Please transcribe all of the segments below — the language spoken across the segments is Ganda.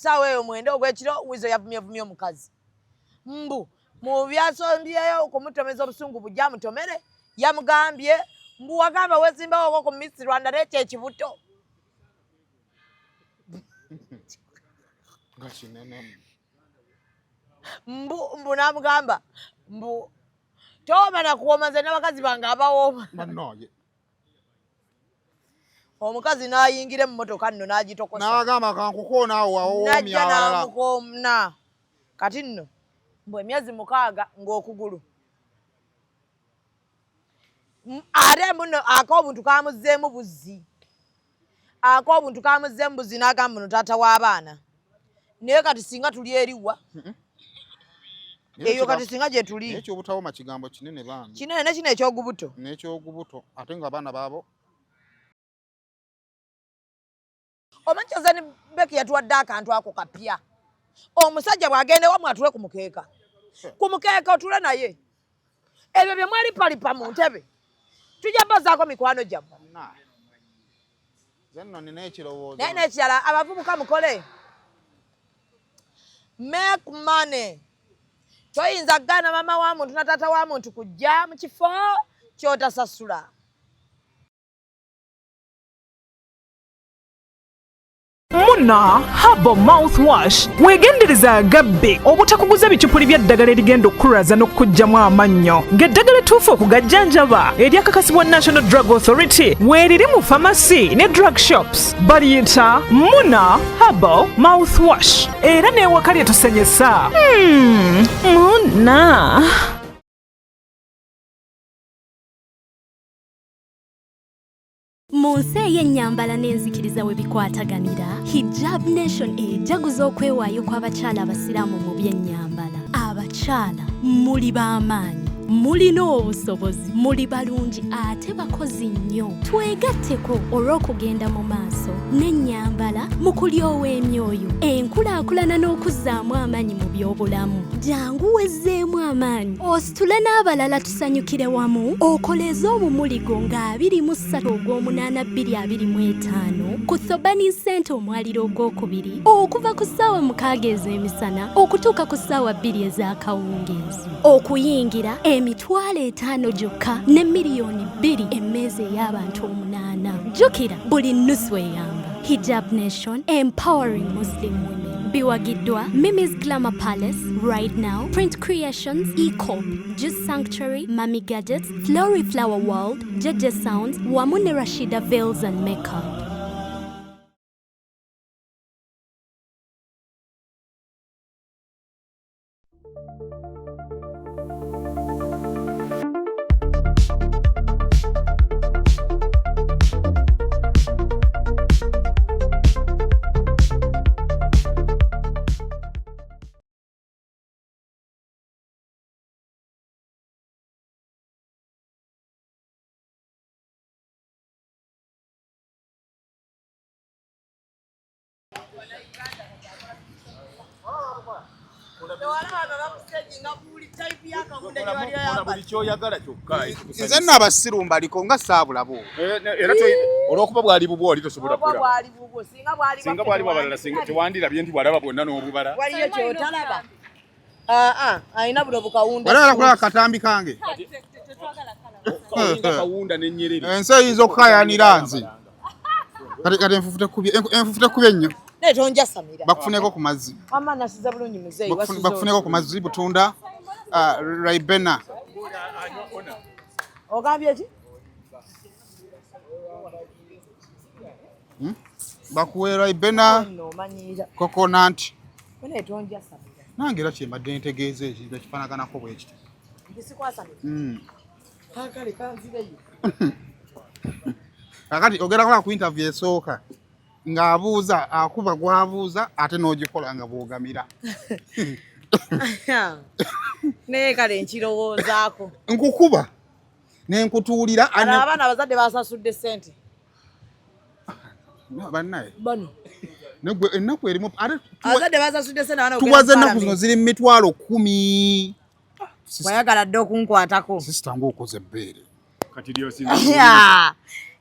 Ssaawa eyo 9 ogw'ekiro, Wizo yavumyevumye omukazi mbu mu byasombyeyo okumutomeza obusungu bujja amutomere. Yamugambye mbu wagamba wezimbawoko ku Miss Rwanda nekyo ekibuto nga kinene. Mbu n'amugamba mbu towooma nakuwooma, nze n'abakazi bange abawooma. Bannoye. Omukazi n'ayingira emmotoka nno n'agitokosa. N'agamba kankukoona awo awoomya najja abalala. N'amukoona. Kati nno mbu emyezi 6 ng'okugulu ate muno ak'obuntu kamuzzeemu buzzi, ak'obuntu kamuzzeemu buzzi, n'agamba muno taata w'abaana. Naye kati singa tuli eriwa eyo, kati singa gye tuli. Naye ekyobutawoma kigambo kinene bambi. Kinene, ne kino ekyogubuto. N'ekyogubuto, ate nga abaana baabo. Omanyi Chosen Becky yatuwadde akantu ako kapya. Omusajja bw'agenda ewamu atule ku mukeeka, ku mukeeka otule naye. Ebyo bye mwalipalipa mu ntebe tujja bazaako mikwano gyammwe. Bannaye. Nze nno nina ekirowoozo. Naye n'ekirala, abavubuka mukole, make money. Toyinza kugaana maama wa muntu na taata wa muntu kujja mu kifo ky'otasasula. Muna Herbal Mouthwash. Weegendereza agabbe obutakuguza bicupuli by'eddagala erigenda okukulwaza n'okukuggyamu amannyo, ng'eddagala ettuufu okugajjanjaba eryakakasibwa National Drug Authority weeriri mu famasi ne drug shops. Baliyita Muna Herbal Mouthwash, era n'ewaka lye tusenyesa. Muna. Mu nsi ey'ennyambala n'enzikiriza we bikwataganira, Hijab Nation ejaguza okwewaayo kw'abakyala abasiraamu mu by'ennyambala. Abakyala muli b'amaanyi, mulina obusobozi, muli balungi ate bakozi nnyo. Twegatteko olw'okugenda mu maaso n'ennyambala mu kulyowa emyoyo, enkulaakulana n'okuzzaamu amaanyi mu by'obulamu. Jangu wezzeemu amaanyi, ositule n'abalala, tusanyukire wamu okoleeze obumuligo nga 23 ogw'omunaana 2025 ku Thobani Center, omwaliro ogwokubiri, okuva ku ssaawa 6 ez'emisana okutuuka ku ssaawa 2 ez'akawungeezi. Okuyingira 500,000 gyokka ne 2 miliyoni emmeeza ey'abantu 8. Jjukira, buli nnusu eyamba. Hijab Nation, empowering Muslim women. Biwagiddwa Mimi's Glamour Palace, Right Now, Print Creations, Ecop, Juice Sanctuary, Mami Gadgets, Flory Flower World, JJ Sounds wamu ne Rashida Veils and Makeup. Buli kyoyagala kyokka. Nze nno abasiru mbaliko nga saabulabo. Eh, era olwokuba bwali bubwo oli tosobola Oba kulaba. bwali bubwo, singa bwali Singa bwali bwabalala, singa tewandirabye nti bwalaba bwonna n'obubala. Waliyo kyotalaba. Aa, alina buno bukawunda. Walala kulaba katambi kange. Olinga kawunda n'ennyerere. Ensi eyinza okukayanira nze. Kati enfufu tekubye, enfufu tekubye nnyo. Naye tonjasamira. Bakufuneko ku mazzi. Wamma nasiza bulungi muzeeyi. Bakufuneko ku mazzi butunda, ah, Ribena. Ogambye ki? Bakuwe Ribena Nno omanyiira. coconut. Naye tonjasamira. Nange era kyembadde ntegeeza ekintu ekifaanaganako bwe kityo. Ntisikwasamira. Kankale kanzireyo. Kakati ogenda kola ku interview esooka ng'abuuza akuba gw'abuuza, ate n'ogikola nga bw'ogamira. Naye kale nkirowoozaako. Nkukuba nenkutuulira. Alo abaana abazadde basasudde ssente. Bannaye. Bano. Negwe ennaku erimu ate Abazadde basasudde ssente abaana okugenda tuwaze mu ennaku zino Parliament. ziri mu 10,000. Wayagala dde okunkwatako. Sister, ng'okoze ebbeere. Kati lyosinga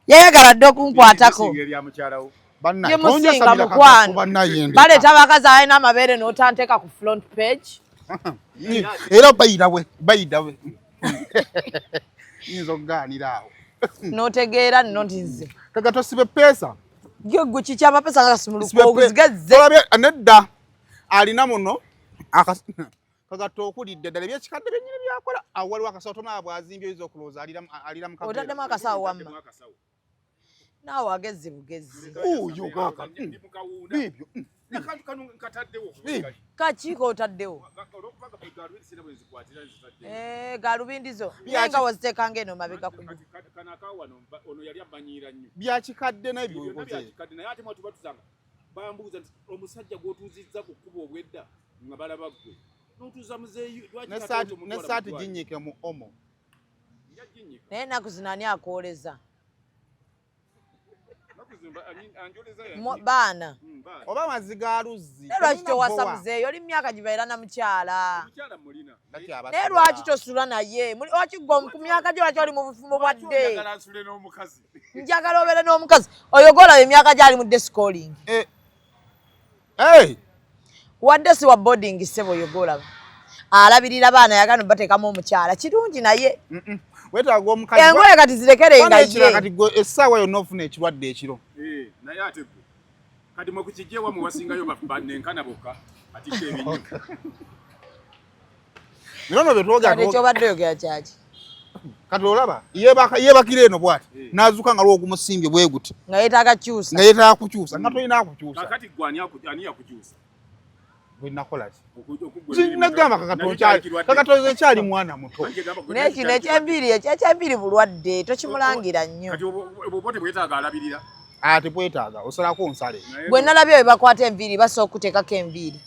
Yayagala dde okunkwatako. erya mukyalawo. Bannaye, Ye musinga tonjasamira mukwano. kagato, bannaye ndeka. Baleeta abakazi alina amabeere n'otanteeka ku front page. Era bayirawe bayirawe, yinza okugaanira awo. N'otegeera nno nti nze Kagato sibe peesa. Gwe gwe kiki amapesa nga Sibe gasimuluka oguzigazze? Nedda, alina muno kagato okulidde ddala ebyekikadde byennyini byakola. Awo waliwo akasawo, tomala bwazimbye, oyinza okulowooza alira mu kaveera. Otaddemu akasawo wamma? Otaddemu akasawo. Naawe agezzi bugezzi. Oyo gaka. Ndi mu kawunda. Bibyo. Akantu kano nkataddewo. Bibyo. Kakiiko otaddewo? Olwokuba galubindi sirina bwe nzikwatira, nzitaddewo. Eh, galubindi zo Byaki- naye nga waziteekanga eno mabega ku Kati kano akawano ono yali amanyiira nnyo. Byakikadde naye Byonna byokoze. byakikadde, naye ate mwatuba tusanga bambuuza nti omusajja gw'otuuzizza ku kkubo obwedda nga balaba ggwe n'otuuza muzeeyi, lwaki taata omutwala mu N'essaati ddwaliro? ginnyike mu omo. Nja ginnyika. Naye ennaku zino ani akwoleza? Ennaku zino anjoleza Baana. Baana. Oba amazzi ga luzzi. Naye lwaki Tolina towasa bbowa. muzeeyi? Oli mu myaka gibeera na mukyala. Omukyala mulina. Naye lwaki tosula naye? Lwaki gwe ku myaka gyo, lwaki oli mu bufumbo bwa Lwaki dde? oyagala nsule n'omukazi? Njagala obeere n'omukazi oyo gwolaba emyaka gyali mu day schooling. Eh. Hey! Wadde si wa boarding, ssebo, oyo gwolaba alabirira baana, yagana obateekamu omukyala, kirungi naye Weetaaga omukazi. engoye kati zirekere nga Bana ekirala ye. Kati gwe essaawa yonna ofuna ekirwadde ekiro. Eh, naye ate gwe kati mwe ku kijja ewammwe wasingayo banenkana bokka atikka ebinnyo. Bino bye twogera. Kati ekyobadde oyogera kyaki? Kati olaba yeebakira eno bw'ati, Eh. n'azuuka nga lwogumusimbye bwe guti. Nga yeetaaga kyusa. Nga yeetaaga kukyusa, nga tolina kukyusa. Kakati gwe ani yakukyusa? Bwe nakola ki? Okuggwa emirimu. Nagamba Nakyo kyali kirwadde. kakato nkyali mwana muto. Anti gamba gwe nakyo Nekino kyali kirwadde. ekyembiri, ekyo ekyembiri bulwadde, tokimulangira nnyo. Kati obwo tebwetaaga alabirira. Ate bwetaaga osalako nsale. Naye Bwe nalabye bwe bakwata enviiri, basobola okuteekako enviiri,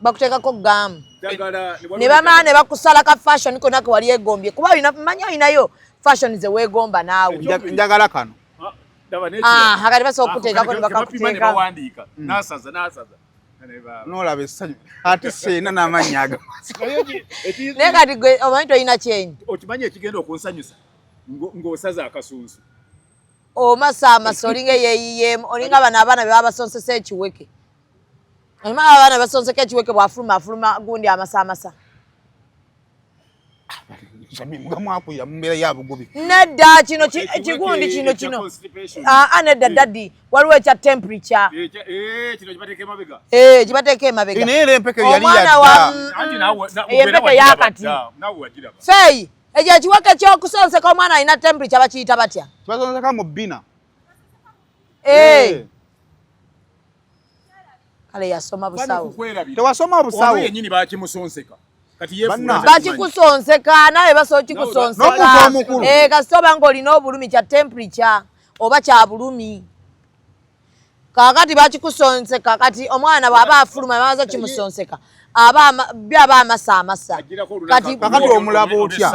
bakuteekako gaamu ddagala ne waliwo ne bamala ne bakusala ka fashion konna ke wali egombye, kuba olina manyi olinayo fashion ze weegomba naawe. Njagala kano. Ah, laba n'ekirala. Ah, kati basobola Ako okuteekako kati ne ke bapima ne bakakuteeka. bawandiika n'asaza n'asaza. Ne N'olaba essanyu ate seena n'amannya ago. Naye Naye kati gwe omanyi tolina kyenyi. Okimanyi ekigenda okunsanyusa ng'osaza akasunsu. Omasaamasa olinga eyeeyiyeemu, olinga bano abaana be baba basonsesa ekiweke. Omanyi abaana basonseka ekiweke, bw'afuluma afuluma gundi amasaamasa. Nga mwakulira mu mbeera ya bugubi. Nedda, kino Ekiweke ekigundi kino ekya kino constipation. Aa, nedda daddy, waliwo ekya temperature. Kino kibateeka emabega. Eh, kibateeka emabega. Naye era empeke yali Omwana yadda. wa Anti naawe eyo obeera empeke wagiraba yakati. dda, naawe wagiraba. Feeyi ekyo ekiweke ky'okusonseka omwana alina temperature bakiyita batya? Kibasonseka mu bbina. Eh, kale yasoma busawo. Kukwerabira. Tewasoma busawo. Ono yennyini bakimusonseka kati yeefuula Banna. takimanyi. Bakikusonseka nawe basobola kikusonseka. N'omuntu omukulu. Eh, kasita oba ng'olina obulumi, kya temperature oba kya bulumi, kaakati bakikusonseka. Kati omwana bw'aba afuluma bamaze kimusonseka, aba byo aba amasaamasa. Agirako olunaku Kati Kakati omulaba otya?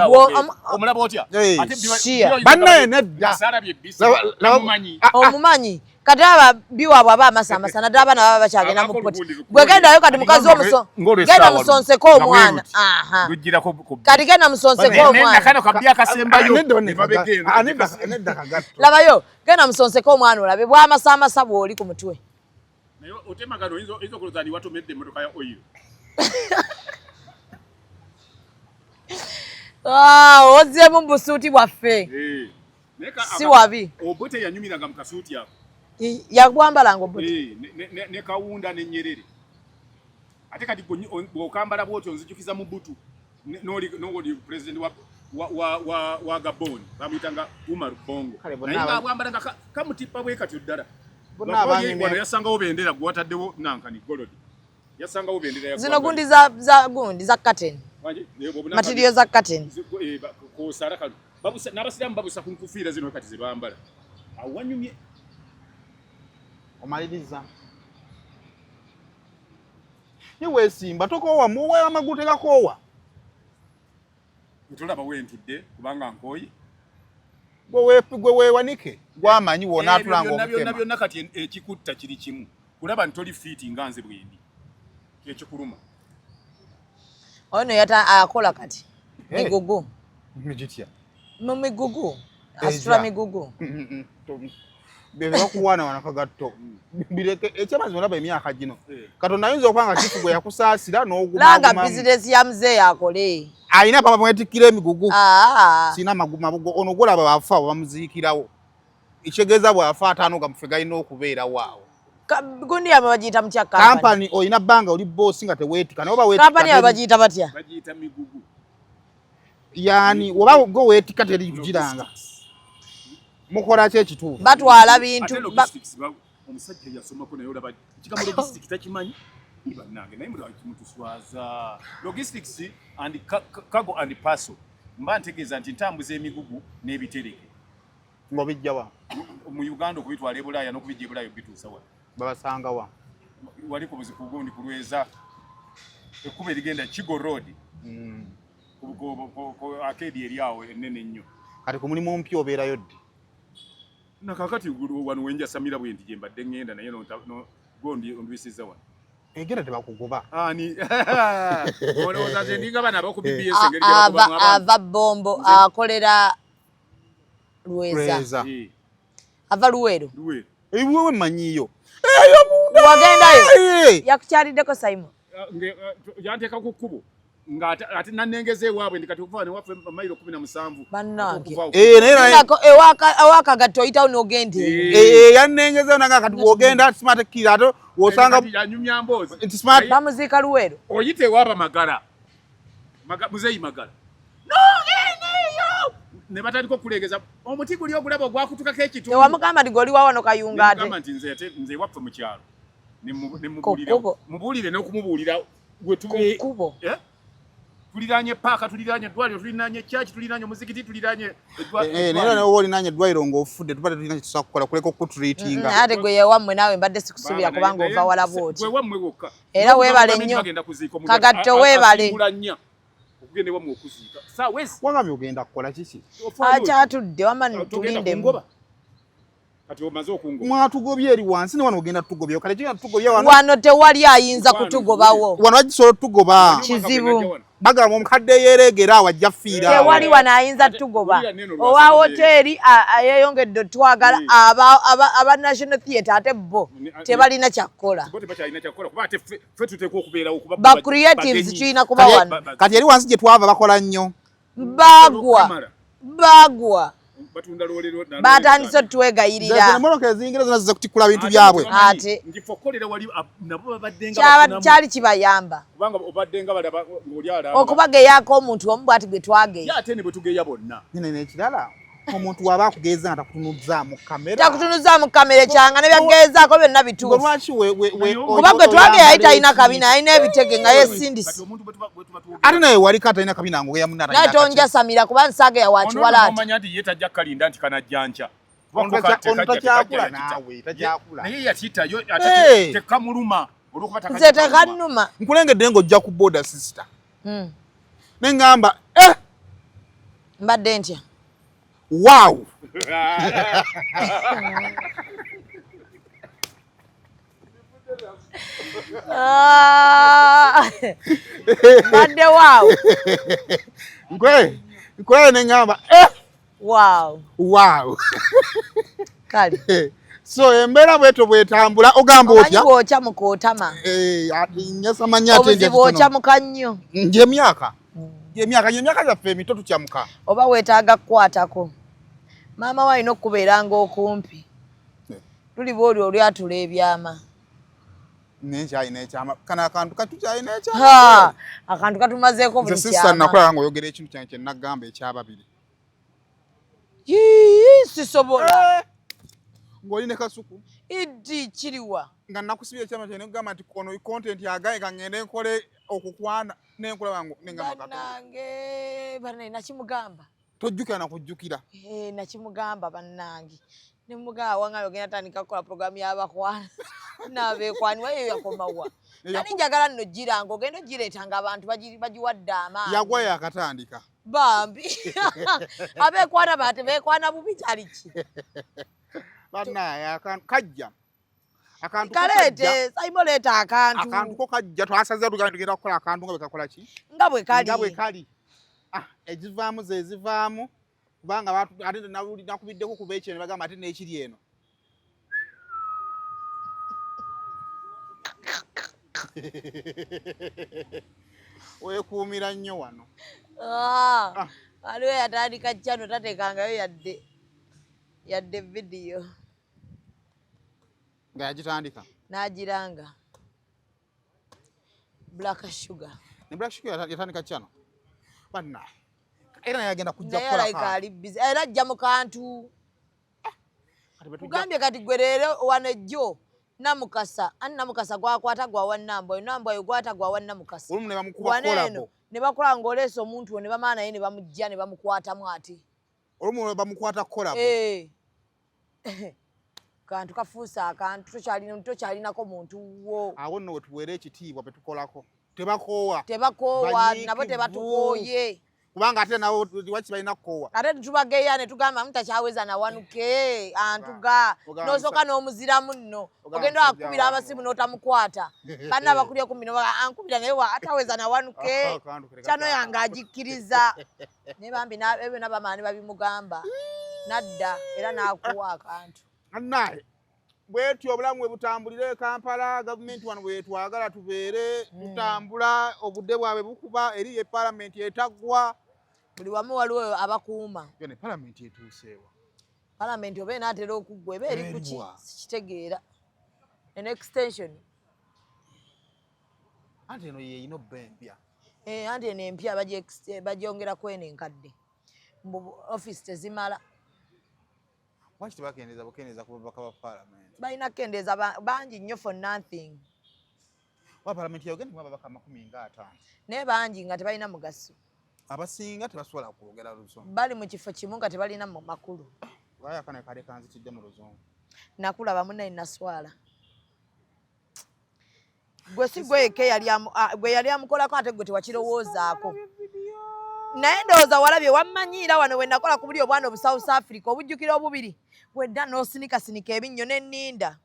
Omulaba otya? Eh. Ate Shia. Bannaye nedda. Bisaala bye bisi. Tamumanyi. Ah, ah. Omumanyi kati aba biwaabwe aba amasaamasa, naddala abaana baba bakyagenda mu Abako poti. olugundi Gwe gendayo kati mukazi Ng'olw'essaawa genda luno. musonseke Nga omwana. bwe luti. Aha. Lugirako ku Kati genda musonseke omwana. Nakano kabbi akasembayo. Nedda nedda Emabega eno. Ah, nedda nedda kagatto. Labayo, genda musonseke omwana olabe bw'amasaamasa bw'oli ku mutwe. Naye otemagano oyinza okulowooza ni watomedde emmotoka ya oil. Ah, ozzeemu mu busuuti bwaffe. Eh. Naye Si wabi. Obote yanyumiranga mu kasuuti ako. Yagwambalanga obuti. Eh, ne kawunda ne Nyerere. Ate kati gwe bw'okambala bw'otyo nzijukiza mu butu n'oli president wa Gabon bamuyitanga Umar Bongo. Kale bonna Naye nga bwambala nga kamutippa bwe katyo ddala. Bonna Lwakuba ye abanyumya- wano yasangawo bendera, gwe wataddewo nankani golodi. Yasangawo bendera ya Zino ggwanga. gundi za gundi za curtain. Wangi? Naye bw'obuna- Material za curtain. Kosala kano. Babusa n'abasiraamu babusa ku nkufiira zino kati ze bambala. Awo wanyumye. Omaliriza ni weesimba, tokoowa, muwe amagulu tegakoowa. Tolaba wentudde kubanga nkooye. Gwe weewanike gwamanyi wonaatulanga. Ebyo byonna byonna obukema. Byonna kati ekikutta kiri kimu, kulaba nti toli fit nga nze bwendi, kyekikuluma. Oyo no yata akola kati Eh. migugu. Gitya? Mu migugu, asitula Eja. migugu. Bye bakuwaana wano kagatto bireke. Ekyamazima olaba emyaka gino, Eh. Katonda ayinza okuba nga kifu gwe yakusaasira Langa n'ogumagumamu. Bizinesi ya muzeeyi akole. Alina papa mwetikkira emigugu. Ah. Sina mabugo. Ono gwolaba bwafa bamuziikirawo, ekitegeeza bw'afa ataano gamufe galina okubeerawo awo. Gundi yabwe bagiyita mutya? Kampani. Kampani olina bbanga oli boosi nga teweetika, naye oba weetika Kampani yabwe bagiyita batya? Bagiyita migugu. Yani oba gwe weetika teri kugiranga. Logistics. Mukola ki ekituufu? Batwala Ate bintu logistics, omusajja yasomako naye olaba ekigambo logistics takimanyi. Ii, bannange, naye mulaba kimutuswaza. Logistics and cargo and parcel, mba ntegeeza nti ntambuza emigugu n'ebitereke. Ng'obijjawa? Mu Uganda okubitwala e Bulaaya n'okubijja e Bulaaya okubituusa wano. Babasangawa? Wali ku buziku gundi ku Lweza, ekkubo erigenda Kigo Road, ku arcade eri awo ennene ennyo. Kati ku mulimu omupya obeerayo ddi? Nakakati wano wenjasamira bwe nti gye mbadde ŋŋenda, naye gondi ondwisizza wano. Egenda tebakugoba. Ani olowooza nze ndinga bano abaku BBS, engeri gye bagobamu abantu? Ava Bombo, akolera Lweza. Lweza. Eh, Ava Luweero. Luweero. Ebiwewe mmanyiyo eyo munda. Wagendayo? Eh. Yakukyaliddeko, Simon? Ah, yanteeka ku kkubo ng'ate ate nannengeza ewaabwe ndi kati okuva newaffe mayiro 17. Bannange. Ate okuva awo- Eh, naye Nako ewakagatta oyitawo n'ogenda eyo. Eh, yannengeza nanga kati bw'ogenda smart ekkira ate wosanga Kati yanyumya mboozi. Nti smart. Bamuziika Luweero. Oyita ewaaba Magala, Muzeeyi Magala nogeneyo ne batandika okulegeza omuti guli ogulaba ogwakutukako ekitundu. Tewamugamba nti goli wa wano Kayunga ate? Nemugamba nti nze ate nze ewaffe mu kyalo. Ne Ku kkubo. mubuulire n'okumubuulira gwe Ku kkubo. Eh? Tuliraanye paaka, tuliraanye eddwaliro, tuliraanye church, tuliraanye omuzikiti, tuliraanye Eh, naye era nawe olinaanye eddwaliro ng'ofudde, tuba tetulina kyetusobola kukola kuleka okutreatinga. Ate gwe yewammwe naawe mbadde sikusuubira kubanga ova wala bwoti. Gwe wammwe wokka. Era weebale nnyo. Bagenda kuziika omuntu Kagatto weebale. asiibula nnya okugenda ewammwe okuziika saawa ezi. Wagambye ogenda kukola kiki? Akyatudde wama. Togenda Tulindemu. kungoba. Kati omaze okungoba. Mwatugobye eri wansi, ne wano ogenda tutugobye. Kale kigenda tutugobye wano. Wano tewali ayinza kutugobawo. Wano bagisobola otugoba. Kizibu. Bagamba omukadde yeereegera awo ajja fiira awo. Tewali wano ayinza tugoba. Wulira neno lwasaba. Owa woteeri yeeyongedde otwagala, aba National Theatre ate bo tebalina kyakkola. Bo tebakyalina kyakukola kuba ate ffe tuteekwa okubeerawo kuba Ba creatives tulina kuba wano. Kati eri wansi gye twava bakola nnyo. Bagwa bagwa. Batunda loolero. Batandise otwegayirira. Emmotoka eziyingira zonna zize kutikkula bintu byabwe. Ate. Ngifo okukolera wali nabo babadde nga bafunamu. Kyali kibayamba Kubanga obadde nga balaba ng'oli alamba. okubageyako omuntu omu bwati gwe twageya. Ye ate ne bwe tugeya bonna. Nyine n'ekirala, omuntu waba akugeeza nga takutunuzaamu kamera. Takutunuzaamu kamera, ekyanga ne byagezaako byonna Gwe bituufu. lwaki Kuba gwe twageya yali talina kabina, alina ebitege nga Kati yesindise. omuntu bwe tuba twogera. Ate naye waliko atalina kabina ngogeya munne Naye atalina akati. tonjasamira kuba nsaageya Ono wakiwala ati. omanya nti ye tajja kukalinda nti kanajja nkya. Kuba Ono ko ono tekajja, takyakula tekajja yakita. naawe, takyakula. Naye yakita yo ate Hey! tekamuluma olw'okuba takajja Nze kaluma. tekannuma. Nkulengedde ng'ojja ku boda, sister, ne ŋŋamba eh, Mbadde ntya? Wow. Ah! Mbadde waawo. Nkwe ne ŋŋamba eh, Waawo. Wow. Kale. So embeera bwetyo bwetambula, ogamba Omanyi otya? bw'okyamuka otama. Eh, nyasamanya ate Obuzibu ndya kitono. okyamuka nnyo. Gyemyaka gyaffe emito tukyamuka. Oba weetaaga kukwatako maama we alina okubeeranga okumpi, luliba oli olyatula ebyama. Naye nkyalina ekyama, kano akantu katukyalina ekyama. Ha, akantu katumazeeko Nze buli sisita kyama. nakulaba ngaoyogera ekintu kyange kye nagamba ekyababiri. Yii, sisobola. Eh, ng'oli ne Kasuku. Iddi kiriwa? Nga nakusibira ekyama kyange nekugamba nti ono content agaye ka ngende nkole okukwana, nenkulaba nengamba Katonda. Bannange, bannange, nakimugamba. Tojjukira nakujjukira. Eh, nakimugamba bannange, nemugamba wangaye ogenda tandika kukola programu y'abakwana n'abeekwani, wayo yakomawa. Nali njagala nno giranga ogenda ogireetanga abantu bagiwadde amaanyi. Yagwa yakatandika. Bambi abeekwana bate beekwana bubi, kyali ki? Bannaye, akantu kajja, akantu ko kajja. Kaleete Saimo, leeta akantu. Akantu ko kajja, twasaze tugenda tugenda kukola akantu nga bwe kakola ki? Nga bwe kali. Nga bwe kali. Ah, egivaamu ze zivaamu kubanga ate nakubiddeko kuba ekyeno ne bagamba ate n'ekiri eno. Weekuumira nnyo wano. Ah, waliwo yatandika channel tateekangayo yadde vidiyo. Nga yagitandika N'agiranga Black Sugar. Ne Black Sugar yatandika channel banna, era naye agenda kujja Naye kukola alayika kantu. ali busy era ajja mu kantu. Kati bwe tujja- Kugambye kati gwe leero wano ejjo Namukasa ani Namukasa gwakwata gwawa Nambwayo, Nambwayo gwata gwawa Namukasa. Olumu ne bamukuba Wano eno kolabo. ne bakola ng'oleese omuntu wo ne bamala naye ne bamujja ne bamukwatamu ati. Olumu bamukwata kolabo. Eh. Kantu kafuuse akantu tokyalinako muntu wo. Awo nno wetuweera ekitiibwa betukolako tebakoowa. Tebakoowa. Banyiikivu. Nabo tebatukooye. Kubanga ate nabo waki balina kukoowa? Ate tubageya ne tugamba mutakyaweza nawanuke antuga Ogamba n'osooka n'omuziramu nno. Ogamba Ogenda musajja akubira wange. amasimu n'otamukwata, banna abakuli okumbi ankubira naye ataweza nawanuke. Ah, akantu kere Kyano kata- yange agikkiriza naye bambi ebyo byonna bamala ne babimugamba nadda era n'akuwa akantu. Annaye bwetyo obulamu bwe butambulira e Kampala, gavumenti wano bwetwagala tubeere tutambula, obudde bwabwe bukuba eri e palamenti etaggwa. Buli wamu waliwo abakuuma. Yone palamenti etuuseewa? Palamenti oba enaatera okuggwa eba eri kuki? Eriwa? Sikitegeera en extension. Anti eno yeeyina obba empya. Eh, anti eno empya bagyongerako eno enkadde mbu office tezimala. Lwaki tebakendeeza bukendeeza ku babaka ba palamenti? Balina kukendeeza bangi nnyo for nothing. Wa palamenti ya Uganda erimu ababaka 50. Naye bangi nga tebalina mugaso. Abasinga tebasobola kwogera luzungu. Bali mu kifo kimu nga tebalina mu makulu. Lwaki akana kale kanzitidde mu luzungu? Nakulaba munnaye naswala. Gwe si gwe yekka eyali gwe yali amukolako ate gwe tewakirowoozaako. Naye ndowooza walabye wammanyiira wano we nakola ku buli obwana obu South Africa obujjukira obubiri wedda n'osinikasinika ebinnyo n'enninda.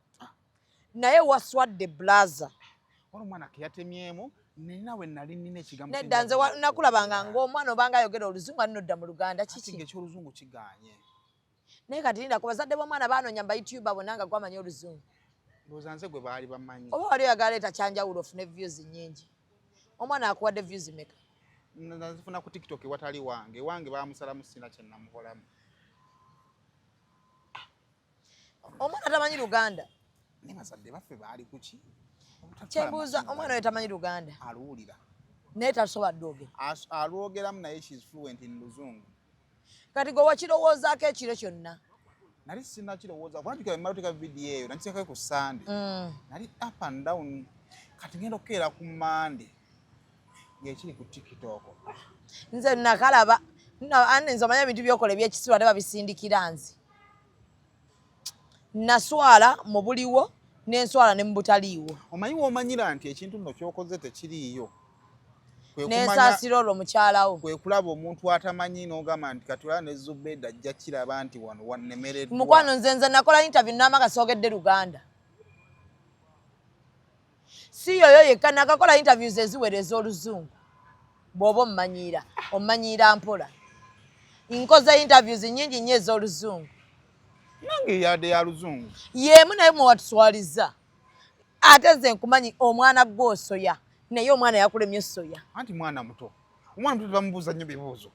Naye waswadde blaza. Wali omwana ke yatemyemu nina we nali nina ekigambo. Nedda nze nakulabanga ng'omwana obanga ayogera oluzungu ate nodda mu Luganda kiki? Kiki? Ng'ekyoluzungu kiganye. Naye kati linda ku bazadde b'omwana baanoonya mu ba YouTuber bonna nga gwamanyi oluzungu. Ndowooza nze gwe baali bamanyi. Oba wali oyagala leeta kyanjawulo ofune views nnyingi. Omwana akuwadde views meka? Nazifuna ku TikTok ewatali wange. Ewange baamusalamu sina kye namukolamu. Omwana tamanyi Luganda. Naye bazadde baffe baali kuki? Kyembuuza omwana oyo tamanyi Luganda. Aluwulira. Naye tasobola ddwogera. Alwogeramu naye she's fluent in luzungu. Kati gwe wakirowoozaako ekiro kyonna. Nali sinakirowooza kuba njukira mmala oteeka vidiyo eyo nakitekako ku Sande. Nali up and down kati ngenda okukeera ku Mande ng'ekiri ku TikTok. Nze nakalaba ane nze omanya ebintu byokola ebyekisiru ate babisindikira nze. Naswala mu buliwo n'enswala ne mu butaliiwo. Omanyi w'omanyira nti ekintu nno ky'okoze tekiriiyo. Kwe kumanya- N'ensaasira olwo mukyalawo. Kwe kulaba omuntu atamanyi n'ogamba nti kati olaba ne Zubeda ajja kiraba nti wano wannemereddwa. Mukwano nze nakola interview n'amaka soogedde Luganda. Si yoyo yekka nakakola interviews eziwera ez'oluzungu. Bw'oba ommanyiira, ommanyiira mpola. Nkoze interviews nnyingi nnyo ez'oluzungu. Nange yadde ya luzungu. Y'emu naye mwe watuswaliza. Ate nze nkumanyi omwana gw'osoya naye omwana yakulemye soya. Anti mwana muto. Omwana muto tebamubuuza nnyo bibuuzo.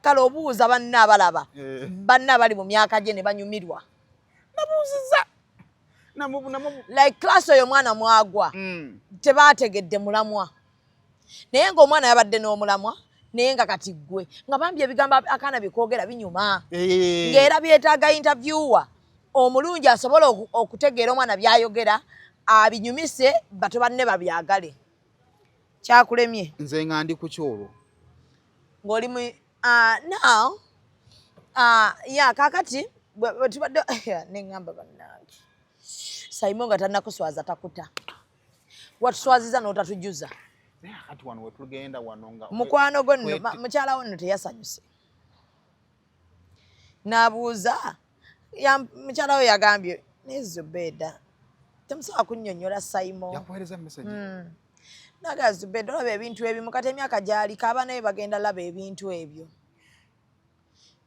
Kale obuuza banne abalaba. Eh. Banne abali mu myaka gye ne banyumirwa. Nabuuzizza. Like class oyo omwana mwagwa. Tebaategedde mulamwa. Naye ng'omwana yabadde n'omulamwa naye nga kati ggwe nga bambi ebigambo akaana bye koogera binyuma. Eh. Ng'era byetaaga interviewer omulungi asobola okutegeera omwana by'ayogera abinyumise bato banne babyagale. Kyakulemye. Nze nga ndi ku kyolwo. Ng'oli mu now ya kaakati bwe tubadde ne ŋŋamba bannange Simon nga tannakuswaza takuta. Watuswaziza n'otatujuza. Naye kati wano wetugenda wano nga Mukwano gwo nno mukyala wo nno teyasanyuse. N'abuuza mukyala we yagambye naye Zubeda temusobola kunnyonnyola Simon. Yakuweereza message. Naga Zubeda olaba ebintu ebimu kati emyaka gy'aliko abaana be bagenda laba ebintu ebyo.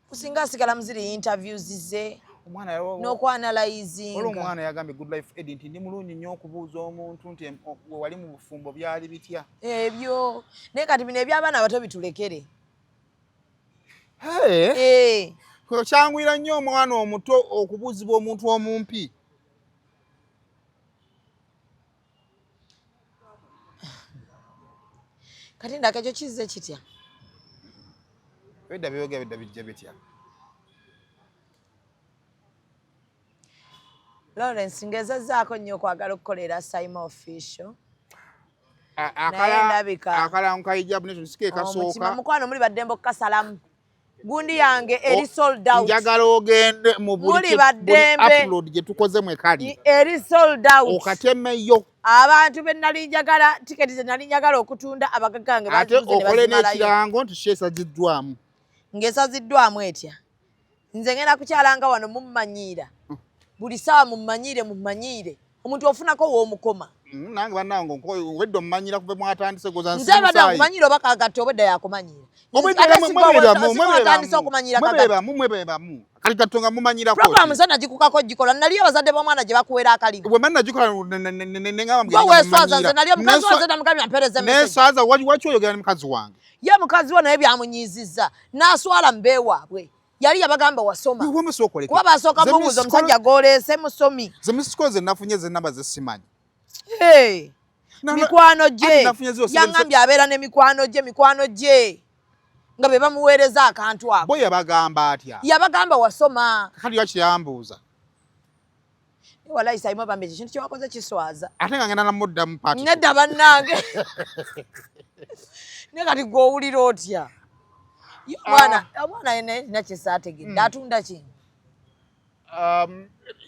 Kusinga asigala mu ziri interviews ze. N'okwanalayizinga. Omwana yagambye Good Life Ed nti ndi mulungi nnyo okubuuza omuntu nti we wali mu bufumbo byali bitya. Ebyo naye kati bino eby'abaana abato bitulekere. Hey. Kyanguyira nnyo omwana omuto okubuuzibwa omuntu omumpi. Kati ndaka ekyo kizze kitya? Ebidda byogera bidda bijja bitya? Lawrence, ngezezzaako nnyo okwagala okukolera Saimo Official. Naye ndabika Akalango ka Hijab Nation si ke omutima kasooka. Mukwano, muli baddembe okukasalamu. Gundi yange eri sold out. Njagala ogende mu buli Muli buli baddembe. upload gye tukoze mwekali. Eri sold out. Okatemeyo. Abantu be nali njagala, tiketi ze nali njagala okutunda, abagagga gange Ate baziguze ne okole bazimalayo. n'ekirango nti kyesaziddwamu. Ng'esaziddwamu etya? Nze ngenda kukyalanga wano, mummanyiira buli ssaawa, mummanyiire, mummanyiire. Omuntu ofunako w'omukoma. Nange bannange obwedda omumanyira kuva mwatandise goza. Nze abadde akumanyiira oba kagatta, obwedda yakumanyiira. Ate si gwe watandise okumanyiira kagatta. Mwebebamu, mwebebamu kali katonga mumanyirako. Program nze nagikukako gikola, nali abazadde b'omwana gye bakuwera akalimu. Bwe mba nagikola nengamba. Gwe weeswaza. Nze nali omukazi wanze namugambye ampeereze message. Neswaza waki oyogera ne mukazi wange? Ye mukazi we naye byamunyiizizza n'aswala mu beewaabwe. Yali yabagamba wasoma, kuba basooka mubuuza omusajja gw'oleese musomi. Ze missed call ze nafunye ze namba zesimanyi. Hey, mikwano Ate gye nafunye zero yaŋŋambye abeera ne mikwano gye, mikwano gye nga be bamuweereza akantu ako. Bo yabagamba atya? Yabagamba wasoma. Kati lwaki yambuuza? Walayi Saimo, bambi, ekintu kyewakoze kiswaza. Ate nga ngenda namuddamu part. Nedda bannange, ne kati gw'owulira otya? Ye omwana, omwana naye nina kyesaategedde. Atunda ki?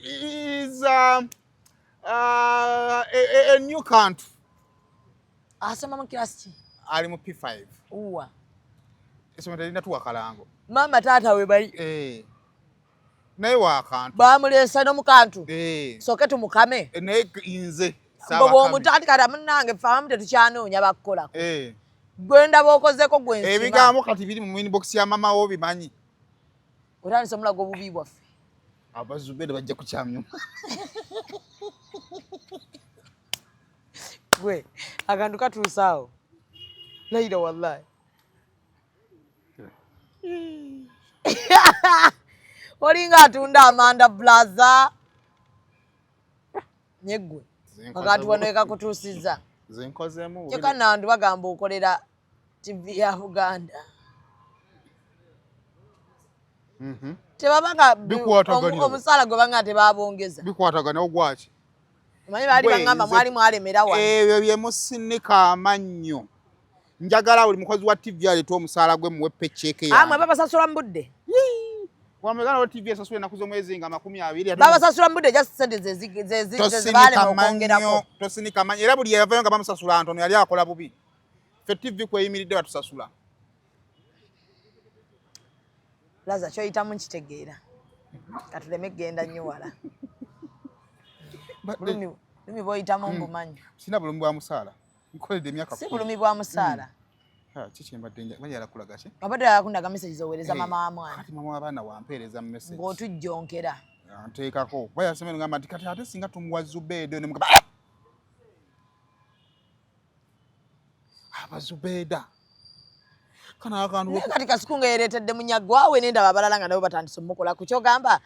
Is a new country. Asoma mu kirasi ki? Ali mu P5. Uwa. Essomero terina tuwa kalango. Maama taata we bali. Eh. Naye wakantu. Bamuleesa n'omukantu. Eh. Soke tumukame. Naye nze Bwe bw'omuto kati munnange, ffe abamu tetukyanoonya bakukolako. Eh. Gwe ndaba okozeko gwe nsima. Ebigambo kati biri mu inbox ya mama wo bimanyi. Otandise omulaga obubi bwaffe. Abazubere bajja kukyamya. Gwe akantu katuusaawo layira, wallahi olinga atunda amanda blaza nyeggwe akantu wano ekakutuusizza. Nze nkozeemu. Kyokka nandu bagamba okolera TV ya Buganda. Tebabanga Bikwataganira. omusaala gwe banga tebabongeza. Bikwatagana ogwaki? Omanyi baali Gwe, baŋŋamba mwali mwalemera wano. Ebyo bye musinika amannyo. Njagala buli mukozi wa TV aleete omusaala gwe muwe paycheck Amwe yange. babasasula mu budde. Wamegana wa TV esasula ennaku z'omwezi nga 20. Babasasula mu budde, just sente Tosinika zebaalema okwongerako. mannyo, tosinika mannyo. Era buli yavayo nga bamusasula ntono yali akola bubi. Ffe TV kweyimiridde batusasula. Laza kyoyitamu nkitegeera, katuleme kugenda nnyo wala. Bulumi, bulumi bwoyitamu mbumanyi. Sina bulumi bwa musaala. Nkoledde emyaka Si 10. bulumi bwa musaala. Ha, kiki mbadde njagala kulaga ki? Obadde yakundaga message zoweereza Eh, mama wa mwana. Kati mama w'abaana wampeereza message. Ng'otujjonkera. Anteekako. Kuba yasomye ngamba nti kati ate singa tumuwa Zubeeda ne mugamba, "Ah!" Abazubeeda. Kana akantu Naye kati Kasuku nga yereetedde munyagwawe, nendaba abalala nga nabo batandise omukola ku kyogamba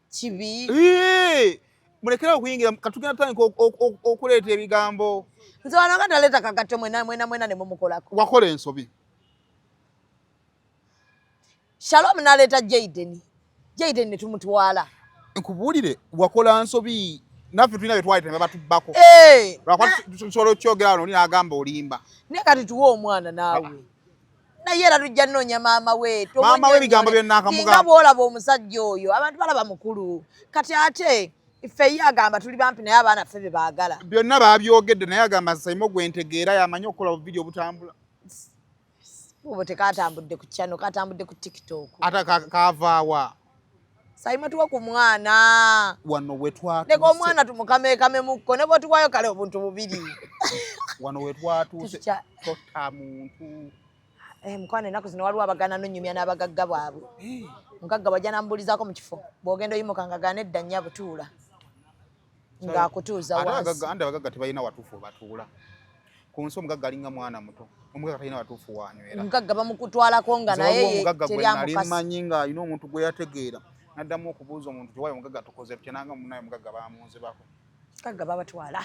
kibi. Ee, mulekere okuyingira katugenda tutandika okuleeta ebigambo. Nze wano nga naleeta kagatto, mwena mwena mwena ne mumukolako. Wakola ensobi. Shalom naleeta Jaden, Jaden ne tumutwala. Nkubuulire, wakola nsobi. Naffe tulina bye twaleeta ne babatubbako. Eh, Lwakuba tusobola okyogera wano oli n'agamba olimba. Naye kati tuwe omwana naawe, naye era tujja nnoonya maama we. Maama we ebigambo byonna akamugamba. Nga bw'olaba omusajja oyo, abantu balaba mukulu kati, ate ffe ye agamba tuli bampi, naye abaana ffe be baagala. Byonna babyogedde, naye agamba Saimo gwentegeera yamanyi okukola buvidiyo obutambula. Obo tekatambudde ku channel, katambudde ku TikTok. Ate kavaawa? Saimo, tuwe ku mwana. Wano we twatuuse. Leka omwana tumukameekamemukko ne bwetuwayo kale obuntu bubiri. Wano we twatuuse. Tota Tota muntu. Eh, mukwano ennaku zino waliwo abagaana nonyumya n'abagagga baabwe. Mugagga bwajja nambulizaako mu kifo, bw'ogenda oyimuka nga gaana edda nnya butuula ng'akutuuza Ate wansi. abagagga, anti abagagga tebalina watuufu batuula ku nsi. Omugagga alinga mwana muto, omugagga talina watuufu wanywera. Omugagga bamukutwalako nga Nze waliwo naye omugagga teri gwe nali amukasi. mmanyi ng'alina omuntu gwe yategeera, naddamu okubuuza omuntu tiwayo omugagga tukoze tutya, nanga munaye omugagga bamunzibako. Mugagga babatwala.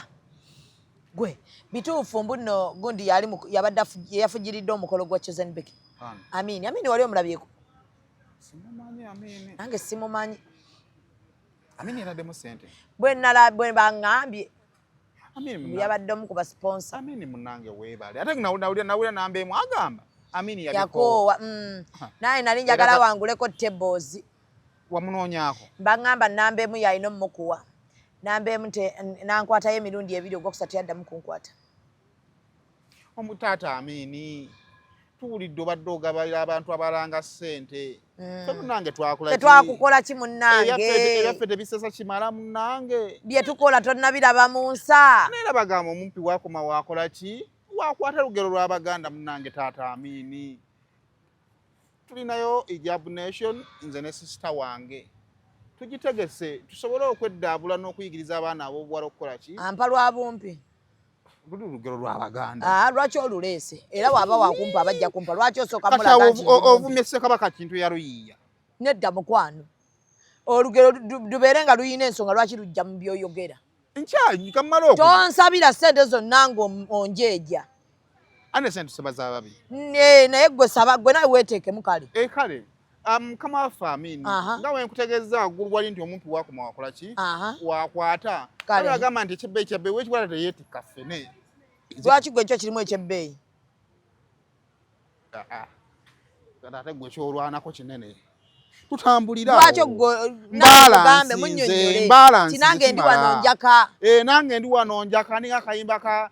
Gwe bituufu mbu nno gundi yali yabadde yeyafugiridde omukolo gwa Chosen Becky. Ani? Amini, Amini wali omulabyeko? Simumanyi Amini. Nange simumanyi. Amini yataddemu sente. Bwe nala bwe baŋŋambye Amini mbu munange, yabadde omu ku basponsa. Amini munange weebale. Ate nawulira nawulira namba emu agamba Amini yabikoowa. Yakoowa. Naye nali njagala Era wanguleko tables. Wamunoonyaako? Baŋŋamba namba emu yalina omukuwa. Namba emu nankwatayo emirundi ebiri, ogwokusatu yaddamu kunkwata. Omutaata Amini, tuwulidde obadde ogabalira abantu abalanga ssente. Ffe munnange twakola ki? Tetwakukola ki munnange? Ebyaffe tebisesa kimala munnange. Bye tukola tonnabiraba mu nsa. Naye era bagamba omumpi wakoma wakola ki, wakwata lugero lw'Abaganda. Munnange taata Amini, tulinayo Ijab Nation, nze ne sister wange tugitegese tusobole okweddaabula n'okuyigiriza abaana ab'obuwala okukola ki. Ampa lwa bumpi. Luli lugero lw'Abaganda. Ah, lwaki oluleese? Era waaba wakumpa abajja kumpa, lwaki osooka Kati mulaga awo nti ndi mumpi? Ovumye Ssekabaka Kintu eyaluyiiya. Nedda mukwano, olugero lubeere nga luyina ensonga lwaki lujja mu byoyogera. Nkyanyi kamala oku Tonsabira ssente zonna ng'onjeeja. Ane sente tusaba za babi. Naye gwe saba, gwe nawe weeteekemu kale. E kale mukama waffe Amini, nga wenkutegeeza waggulu wali nti omumpi wakoma wakola ki, wakwata. Kale. Kale agamba nti ekyebbeeyi kyabbeeyi, wekikwata teyeetikka ffene. Lwaki gwe ekyo kirimu ekyebbeeyi? Ah, ah. Kati ate gwe kyolwanako kinene, tutambulira Lwaki awo. gwe Mbalansi nange nze, munnyonnyole mbalansi ti nange ndi kimala. wano njaka. Eh, nange ndi wano njaka, ninga akayimba ka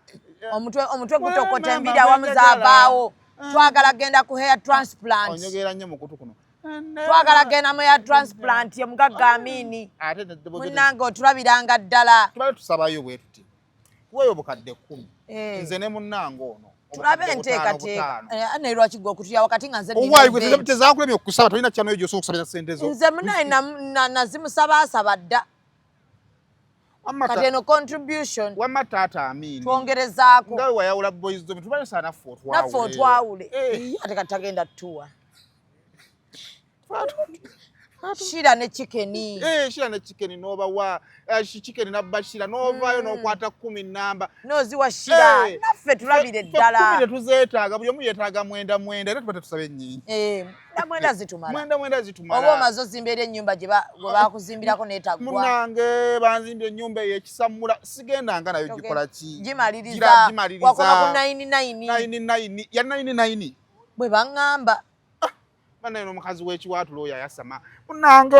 Omutwe gutokota, Mama, enviiri awamu njagala. zaavaawo. Twagala genda ku hair transplant. Onyogera nnyo mukutu kuno. Twagala genda mu hair transplant, omugagga Amini. Ate neddoboozi Munnange otulabiranga ddala. Tubale tusabayo bwe tuti, tuweeyo obukadde 10. Eh. Nze ne munnange ono Tulabe obukadde butaano, enteekateeka. butaano. Eh, naye lwaki gwe okutuya wakati nga nze nina Owaayi gwe event? Tezakulemye okusaba, tolina kyanoyo gyosobola okusabira sente zo. Nze munaye nazimusabaasaba dda. Wamma Kati eno contribution wamma taata Amini, twongerezaako. Nga we wayawula boys zo, tubale saa naffe otwawule. Naffe otwawule. Eh. Ii, ate kati tagenda tuwa shira ne chicken. Eh, shira ne chicken n'obawa chicken nabba shira n'ovaayo n'okwata 10 namba. Noziwa shira. Eh, Naffe tulabire ffe ddala. 10 tetuzeetaaga, buli omu yeetaaga mwenda mwenda, era tuba tetusaba ennyingi. Eh, na mwenda zitumala. Mwenda mwenda zitumala. Oba omaze ozimba eri ennyumba gye gwe bakuzimbirako neetaggwa. Munange banzimbye ennyumba eyo ekisammula, sigendanga nayo gikola ki? Gimaliriza. Gimaliriza. Wakoma ku 99. 99 ya 99. Bwe baŋŋamba. Banaye n'omukazi w'ekiwaatulo oyo ayasama. Munange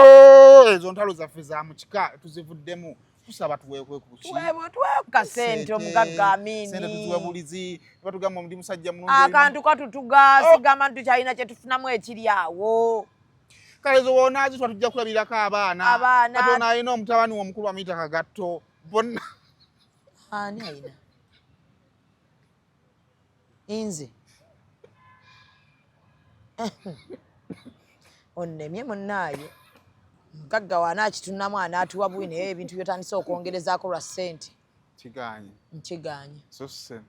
ezo ntalo zaffe za mu kika tuzivuddemu, tusaba tuweekwe ku ki? Tuweebwe kasente omugagga Sente Amini. tuziwe bulizi, batugamba ndi musajja mulungi. Akantu katutuga. Oh. Sigamba nti tukyalina kye tufunamu ekiri awo. Kale ezo wonaazitwa tujja kulabirako abaana. Abaana. Kati ono alina omutabani we omukulu amuyita Kagatto, bonna. Ani ayina? Nze onnemye munnaaye, mugagga waanaakitunamu anaatuwa bwi, naye ebintu byotandise okwongerezaako lwa ssente. Kiganye. Nkiganye. Susse.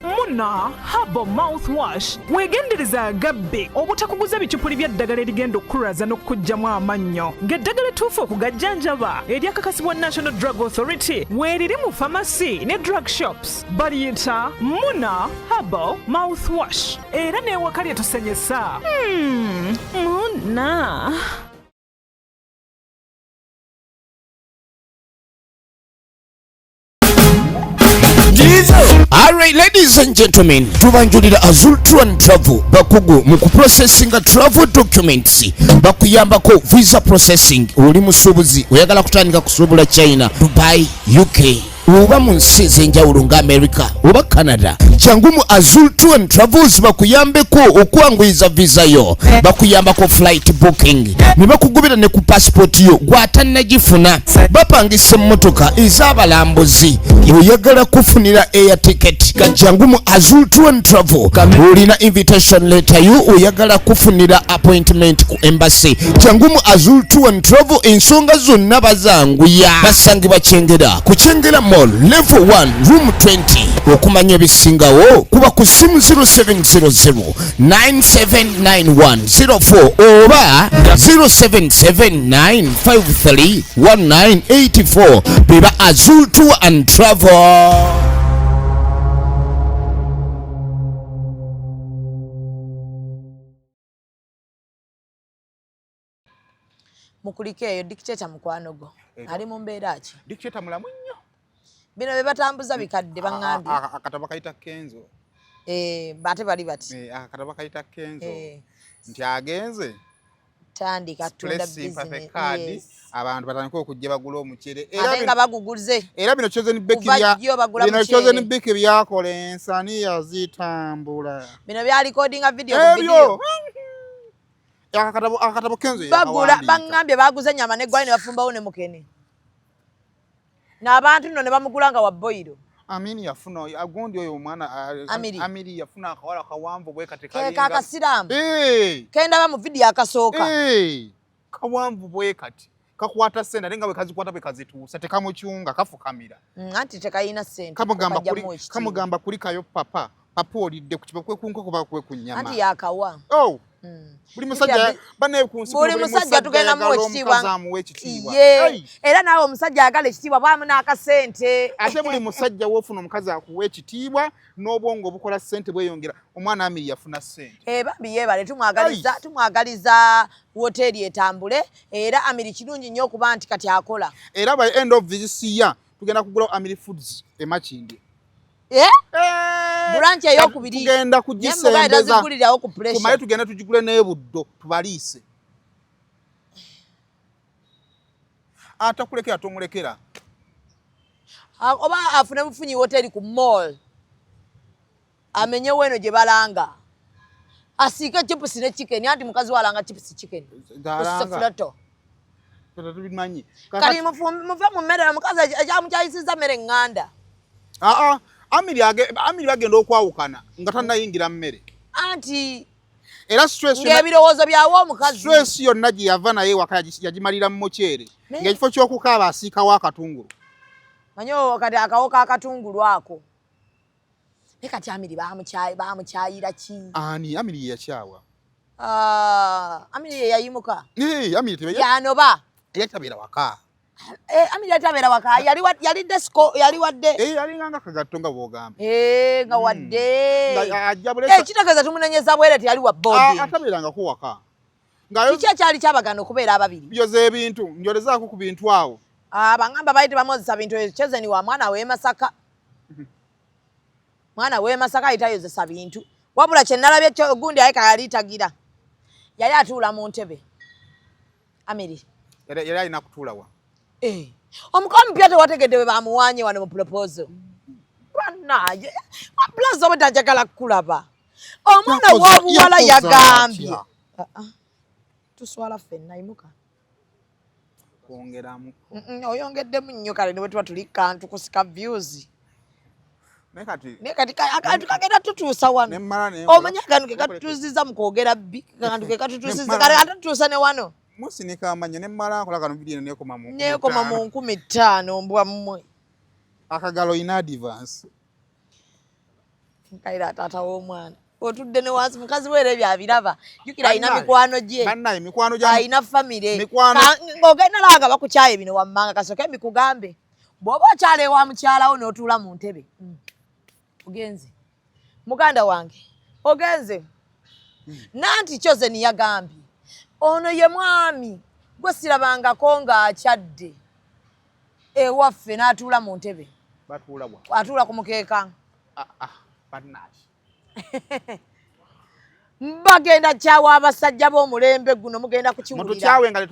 Muna Herbal Mouthwash, weegendereza agabbe obutakuguza bicupuli by'eddagala erigenda okukulwaza n'okukuggyamu amannyo, ng'eddagala ettuufu okugajjanjaba eryakakasibwa National Drug Authority weeriri mu famasi ne drug shops, baliyita Muna Herbal Mouthwash, era n'ewaka lye tusenyesa. Muna. Alright, ladies and gentlemen, tubanjulira Azul Tour and Travel, bakugu mu kuprocessinga travel documents, bakuyambako visa processing. Oli musuubuzi oyagala kutandika kusuubula China, Dubai, UK oba mu nsi ez'enjawulo nga America oba Canada. Jangu mu Azul Tour and Travels bakuyambeko okwanguyiza visa yo, bakuyambako flight booking ne bakugobera ne ku passport yo gw'atannagifuna. Bapangisa emmotoka ez'abalambuzi, oyagala kufunira air ticket, jangu mu Azul Tour and Travel. Olina invitation letter yo, oyagala kufunira appointment ku embassy, jangu mu Azul Tour and Travel. Ensonga zonna bazanguya. Basangibwa Kyengera ku Kyengera Mall, level 1, room 20. Okumanya ebisingawo kuba ku simu 0700 979104 oba 0779531984. Beba Azul Tour and Travel. Mukuliko eyo dictator mukwano gwo ali mu mbeera ki? Dictator mulamu nnyo. Bino bye batambuza bikadde baŋŋambye. Akatabo kayita Kenzo. Eh, ate bali bati. Akatabo kayita Kenzo nti agenze tandika tunda business card, abantu batandika okujja bagula omucere ate nga baguguze. Era bino Chosen Becky bya bino Chosen Becky byakola ensani yazitambula. Bino bya recording video ku video. Akatabo Kenzo bagula baŋŋambye baguze nyama ne gwali ne bafumbawo ne mukene n'abantu nno ne bamugula nga wa boyiro. Amini yafuna agundi oyo omwana Amiri yafuna akawala kawanvu bwe kati kalinga keka akasiraamu kendaba mu video akasooka kawanvu bwe kati kakwata sente ate nga bwe kazikwata bwe kazituusa tekamukyunga kafukamira. Anti tekayina sente. Kamugamba kulikayo papa papa olidde ku kiba kwe ku nkoko bakwe ku nnyama anti yakawa. Oh. Buli musajja bane ku nsi buli musajja tugenda muwa ekitiibwa. Era naawe omusajja ayagala ekitiibwa bwamu n'akasente. Ate buli musajja w'ofuna omukazi akuwa ekitiibwa n'obwongo obukola ssente bweyongera. Omwana Amiri yafuna ssente. Bambi yeebale, tumwagaliza woteeri etambule. Era Amiri kirungi nnyo okuba nti kati akola. Era by end of this year tugenda kugulawo Amiri Foods e Makindye. Branch eyokubiri tugenda kugisembeza tumale tugenda tugigule n'ebuddo tubaliise. Atakulekera tomulekera oba afune bufunyi woteri ku mall amenye weno gye balanga asiike chips ne chicken anti mukazi walanga chips chicken kusafulato kati muve mu mmere omukazi ekyamukyayisiza mmere eŋŋanda. Amiri bagenda okwawukana nga tannayingira mmere. Anti era stress ng'ebirowoozo byawa omukazi. Stress yonna gye yava naye waka yagimalira mu muceere ng'ekifo ky'okukaaba asiikawo akatungulu. Manyi kati akawo k'akatungulu ako. Naye kati Amiri bamukyayira ki? Ani Amiri ye yakyawa? Amiri ye yayimuka. Amiri tebeye. Yanoba. Yatabeera waka. Amiri yatabeera waka yali disco yali wadde. Yalinganga kagatto nga bw'ogamba. Nga wadde. Kitegeeza tumunenyeza bwere teyali wa boarding. Atabeerangako waka. Kiki ekyali kyabagana okubeera ababiri? Byoza ebintu, njolezaako ku bintu awo. Abangamba baali tebamwozesa bintu eyo Chosen wa mwana w'e Masaka. Mwana w'e Masaka yitayozesa bintu. Wabula kye nalabye kyo gundi ayeka yali tagira. Yali atuula mu ntebe. Amiri. Yali alina kutuula wa? Omukono omupya tewategedde bwe bamuwanye wano mu proposal. Bannaye, plaza obadde njagala kukulaba. Omwana w'obuwala yagambye. Tuswala ffenna imuka. Kwongeramu. Oyongeddemu nnyo kale ne bwe tuba tuli kantu kusika views. Naye kati akantu kagenda tutuusa wano. Omanyi akantu ke katutuusiza mu kwogera bbi, akantu ke katutuusiza kale ate tutuusa ne wano. Musinika amanya ne mmala nkola kano video nekoma mu nekoma mu 5000 mbwa mmwe. Akagalo in advance. Nkaira taata w'omwana. Otudde ne wansi mukazi we era ebyo abiraba. Jjukira alina mikwano gye. Bannaye mikwano gya alina famire. Ng'ogenda laba bakukyaye bino wammanga kasooke mbikugambe. Bw'oba okyala ewa mukyalawo n'otuula mu ntebe. Ogenze. Muganda wange ogenze. Nanti Chosen yagambye ono ye mwami gwe sirabangako ng'akyadde ewaffe n'atuula mu ntebe. Atuula ku mukeeka. Bagenda kyawa abasajja b'omulembe guno mugenda kukiwulira. Mutukyawe nga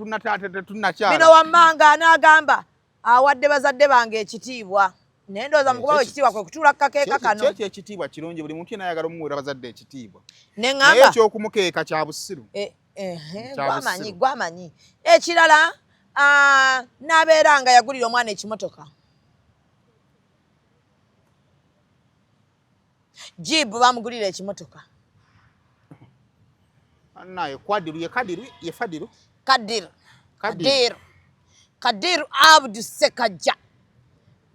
tetunnakyawa. Bino wammanga n'agamba awadde bazadde bange ekitiibwa. Naye ndowooza mu kubawa ekitiibwa kwe kutuula ku kakeeka kano. Kyekyo ekitiibwa kirungi, buli muntu yenna ayagala omuweera abazadde ekitiibwa. Ne Naye ŋŋamba ekyokumukeeka kya busiru. Eh, eh, Kya gwamanyi busiru. Gwamanyi. Ekirala, n'abeera nga yagulira omwana ekimotoka. Jibu bamugulira ekimotoka. Naye Kwadiru ye Kadiru ye Fadiru. Kadir. Kadir. Kadir. Kadir Abdu Sekajja.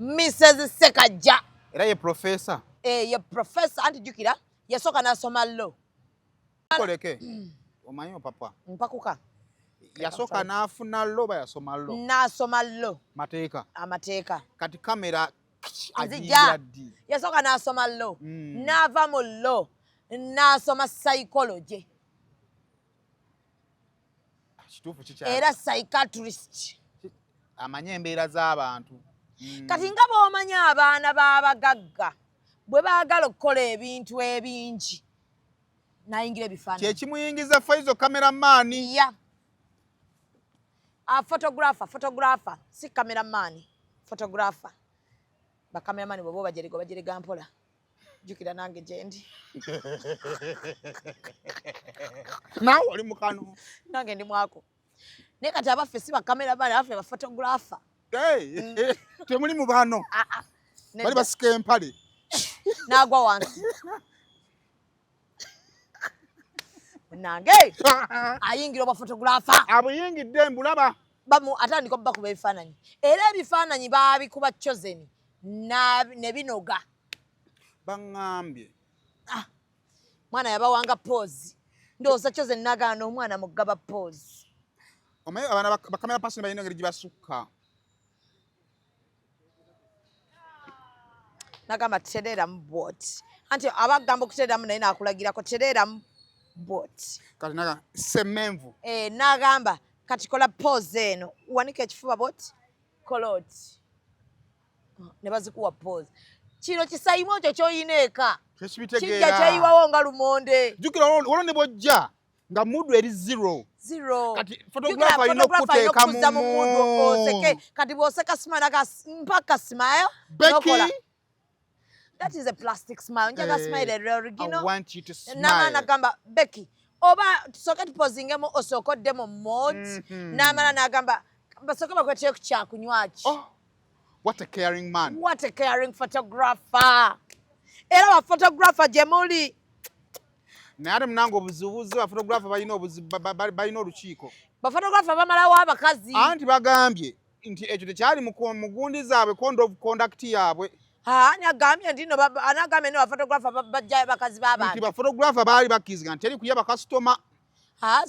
Mrs. Sekajja. Era ye professor. Eh, ye professor anti jjukira yasooka n'asoma law. Koleke. Omanyi opapa. Mpakuka. Yasooka n'afuna law oba yasoma law? N'asoma law. Mateeka. Amateeka. Kati kamera Nzija. Yasooka n'asoma law. N'ava mu law. N'asoma psychology. Kituufu kikyali. Era psychiatrist. Amanye embeera z'abantu. Kati nga bw'omanyi abaana b'abagagga bwe baagala okukola ebintu ebingi n'ayingira ebifaananyi. Kye kimuyingiza Faizo cameraman. Ya. A photographer, photographer, si cameraman, photographer. Ba cameraman bwe bo bajerega, bajerega mpola. Jjukira nange gye ndi. Naawe oli mu kano. Nange ndi mwako. Naye kati abaffe si ba cameraman, abaffe ba photographer. Hey, temuli mu bano. Ah, ah. Bali basika empale. N'agwa wansi. Nange ayingira obwa photographer. Abuyingidde mbulaba. Bamu atandika obbakuba ebifaananyi. Era ebifaananyi baabikuba Chosen ne binoga. Baŋŋambye. Ah, mwana yabawanga pose. Ndowooza Chosen n'agaana omwana mugaba pose. Omanyi abaana ba camera person balina engeri gye basukka. Nagamba tereeramu bw'oti. Anti abagamba okutereeramu naye n'akulagirako tereeramu bw'oti. Kati naga semenvu. Eh, n'agamba kati kola pose eno. Wanika ekifuba bw'oti, kola oti. Ne bazikuwa pose. Kino kisayimu ekyo ky'olina eka. Tekibitegeera. Kijja kyeyiwawo nga lumonde. Jjukira waliwo ne bw'ojja nga mudu eri zero. Zero. Kati photographer alina okukuteeka mu mudu oseke. Kati bw'oseka smile naga mpaka smile. Becky. That is a plastic smile. Njaga smile eri original. I want you to smile. N'amala n'agamba Becky oba tusooke tuposingemu osooke odde mu mood. N'amala n'agamba basooke bakweteye ku kyakunywa ki. Oh, what a caring man. What a caring photographer. Era ba photographer gye muli. Naye ate munange obuzibuzi ba photographer balina obuzibu, balina olukiiko. Ba photographer bamalawo abakazi. Anti bagambye nti ekyo tekyali mu gundi zaabwe, code of conduct yaabwe. Ha, ani agambye nti no ani agambye no ba photographer bajjayo bakazi b'abantu. Nti ba photographer baali bakkiriziganya nti teri kuya bakasitoma. Ha,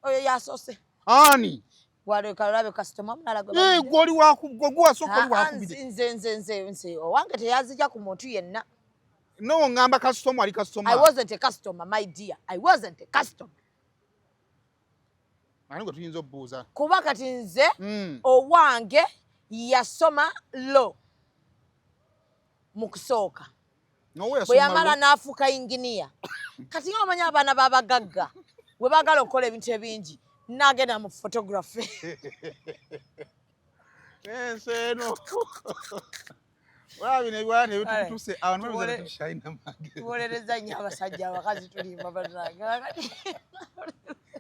oyo yasoose. Ani? Waleka olabe kasitoma omulala gwe Eh, balidde. gwe oli waku-, gwe wasooka oli Ah, wakubidde. nze, nze, nze, nze, owange teyazija ku muntu yenna. No, ngamba kasitoma ali kasitoma. I wasn't a customer, my dear. I wasn't a customer. Ani gwe tuyinza okubuuza? Kuba kati nze, owange yasoma law mu kusooka. N'owe yasoma Bwe yamala law? n'afuuka engineer. Kati nga omanyi abaana b'abagagga bwe baagala okukola ebintu ebingi, n'agenda mu photography. Ensi eno. Olaba bino ebiwala tebituuse, abantu babiza tetukyalina magezi. Tuwolereza nnyo abasajja abakazi tulimba bannange.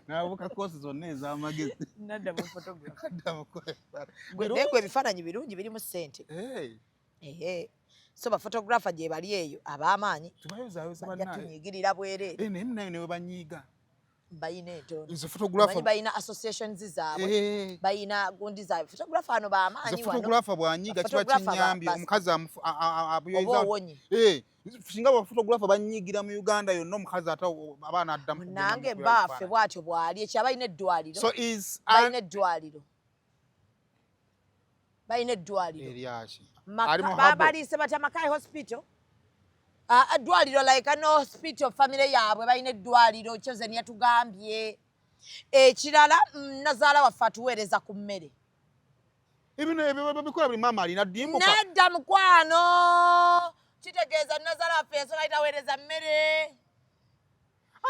N'abuuka koosi zonna ez'amagezi. Nadda mu photography. Nadda mu kukola. Gwe naye gwe ebifaananyi birungi birimu ssente. Hey. Ehe. So ba photographer gye bali eyo ab'amaanyi. Tubayozaayoza Bajja bannange. tunyiigirira bwereere. Eh, naye munnaye ne bwe banyiiga. Balina entono. Nze photographer Omanyi balina associations zaabwe. Eh. Balina gundi zaabwe. Photographer ano b'amaanyi Nze wano. photographer bw'anyiiga kiba Photographer kinnyambye. Omukazi abuyoyeza. Oba owonye. Eh, singa ba photographer banyiigira mu Uganda yonna omukazi ate abaana addamu kugenda mu Nange kubeera baffe ebifaananyi. bw'atyo bw'ali. Ekyo abalina eddwaliro. So is Balina eddwaliro. Balina eddwaliro. Eryaki? Ali mu Habo. Babaliise batya Mackay Hospital? Ah, eddwaliro like no hospital family yaabwe balina eddwaliro Chosen yatugambye. Ekirala, nazaala waffe atuweereza ku mmere. Ebino ebyo babikola buli maama alina ddimbuka. Nedda mukwano. Kitegeeza nazaala waffe yasooka ayitaweereza mmere.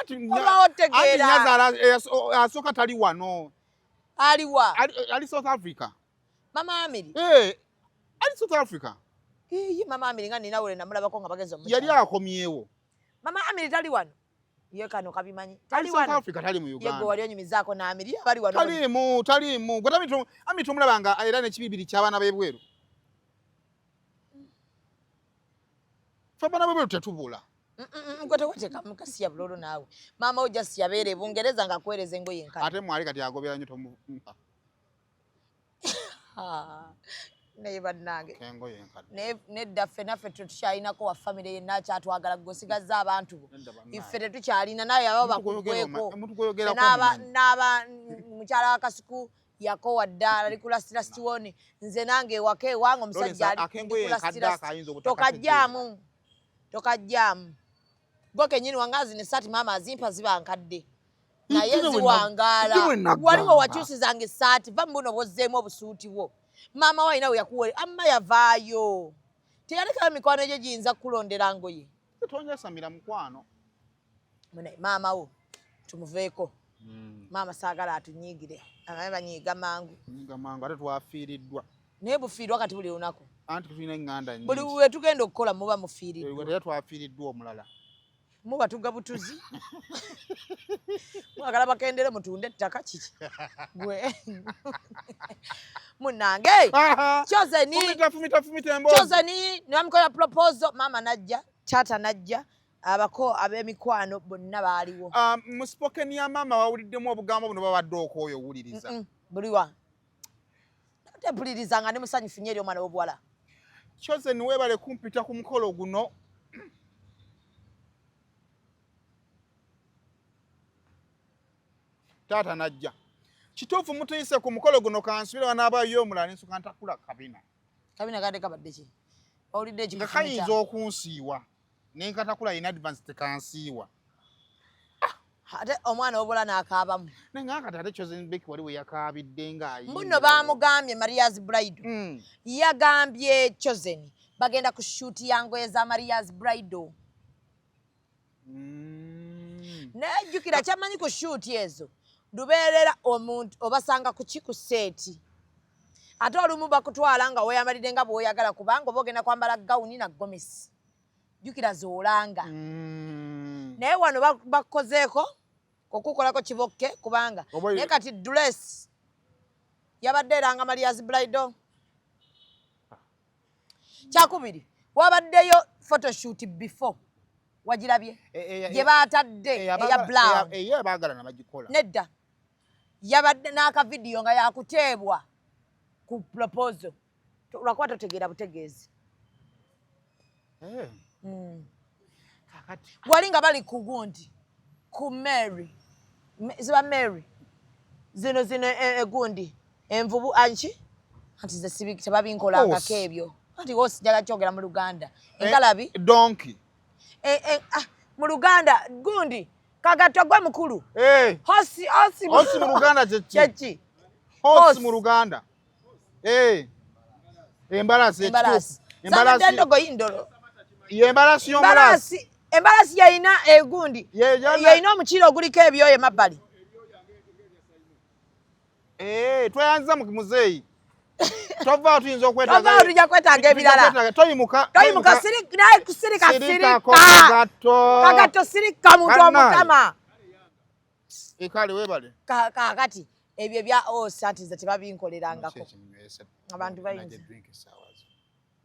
Anti Oba otegeera. nyazaala asooka tali wano. Aliwa? Ali South Africa. Mama Amiri. Eh. Ali South Africa. Iyi mama Amiri nga nina wele namulabako nga bagenze omukyalo. Yali akomyewo. Mama Amiri tali wano. Ye kano kabimanyi. Tali wano. South Africa tali mu Uganda. Ye gwe wali onyumizaako na Amiri abali wano. Taliimu, taliimu. Gwe Amiri tumulaba nga era n'ekibibiri ky'abaana b'ebweru. Ffe abaana b'ebweru tetubula. Gwe teweteekamu kasiya bulolo naawe. Maama wo just yabeera e Bungereza ng'akuweereza engoye enkadde. Ate mwali kati agobera nnyo tomu. Naye bannange nedda ffe naffe tetukyalinako wa famire yenna akyatwagala gwe osigazza abantu bo iffe tetukyalina naye aba bakugweko n'aba mukyala wa Kasuku yakowa dda ali ku last last one nze nange ewaka ewange omusajja ali ku last last tokajjaamu tokajjaamu gwe kennyini wangazi ne saati maama azimpa ziba nkadde naye ziwangaala waliwo wakyusizanga essaati va mubuno bwozzeemu obusuuti bwo maama we alina we yakuwere amma yavaayo teyalekayo mikwano gye giyinza kukulondera ngoye tonjasamira mukwano mune maama wo tumuveeko maama saagala atunyiigire abaye banyiiga mangu nyiiga mangu ate twafiiriddwa naye bufiirwa kati buli lunaku anti tulina eŋŋanda nyingi buli we tugenda okukola muba mufiiriddwa twafiiriddwa omulala muba tuga butuzi mwagala bakendere mutunde ettaka kiki gwe munange Chozeni nebamukolera proposal maama najja taata najja abako ab'emikwano bonna baaliwo. Mu spoken ya maama wawuliddemu obugambo buno babadde okwoyo owuliriza buliwa tempuliriza nga ndi musanyufu nnyo eri omwana w'obuwala. Chosen weebale kumpita ku mukolo guno. Taata najja. Kituufu mutuyise ku mukolo guno kansubire wanaabayo omulala nensuka ntakula kabina. Kabina kadde kabadde ki? Owulidde ekikufumita? Nga kayinza okunsiiwa ne nkatakula in advance tekansiiwa. Ate omwana w'obuwala n'akaabamu. Naye nga kati ate Chosen Becky wali we yakaabidde ng'ayimba. Mbu nno baamugambye Maria's Bridal. Yagambye Chosen bagenda ku shoot ya ngoye za Maria's Bridal. Naye jjukira kyammanyi ku shoot ezo lubeerera omuntu obasanga ku ki ku seeti. Ate olumu bakutwala nga weeyambalidde nga bw'oyagala kubanga oba ogenda kwambala gawuni na gomesi. Jjukira z'olanga. Naye wano bakukozeeko okukolako kibokke kubanga naye kati dress yabadde eranga Maria's Bridal. Kyakubiri wabaddeyo photoshoot before wagirabye gye baatadde eya brown. Eyo abaagalana bagikola. Nedda yabadde n'akavidiyo nga yakuteebwa ku proposal lwakuba totegeera butegeezi. Wali nga bali ku gundi ku Mary ziba Mary zino zino egundi envubu anki anti ze sibi tebabinkolangako ebyo anti wosi njagala kyogera mu Luganda engalabi donkey mu Luganda gundi kagatto gwe mukulu hosi hosi hosi mu Luganda kyeki hosi mu Luganda embalasi embalasi embalasi ndogo indolo ye embalasi y'omulasi embalasi yayina egundi yayina omukira oguliko ebyoya emabbali. Tweyanziza muzeeyi tovaawo tuyinza okwetaaga tujja kwetaaga ebirala toyimuka toyimuka naye kusirika sirika kagatto sirika muntu omukama ekale weebale kaakati ebyo ebya osi anti nze tebabinkolerangako abantu bayinza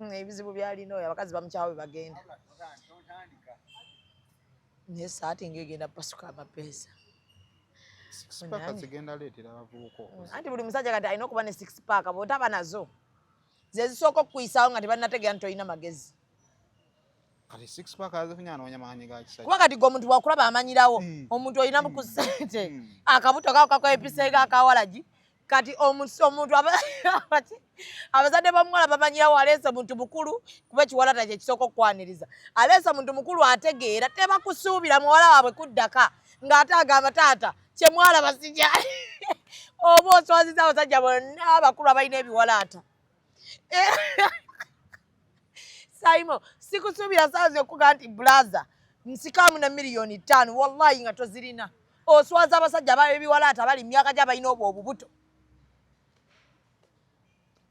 ebizibu byalina oyo abakazi bamukyawa bwe bagenda naye saati ng'egenda pasuka amapeesa. Anti buli musajja kati alina okuba ne six pack bw'otaba nazo ze zisooka okukuyisaawo nga tebannategeera nti tolina magezi. Kuba kati gwe omuntu bw'akulaba amanyirawo omuntu olinamu ku ssente akabuto kako kakwepiseeko akawalagi kati omuntu abazadde b'omuwala bamanyirawo aleese omuntu mukulu kuba ekiwalata kye kisooka okukwaniriza aleese omuntu mukulu ategeera tebakusuubira muwala waabwe kuddaka ng'ate agamba taata kye mwalaba sikyali oba oswaziza abasajja bonna abakulu abalina ebiwalaata. Saimo sikusuubira saazi okuga nti bulaza nsikamu na 5 million wallahi nga tozirina oswaza abasajja abaebiwalaata bali myaka gya balina obwo obubuto.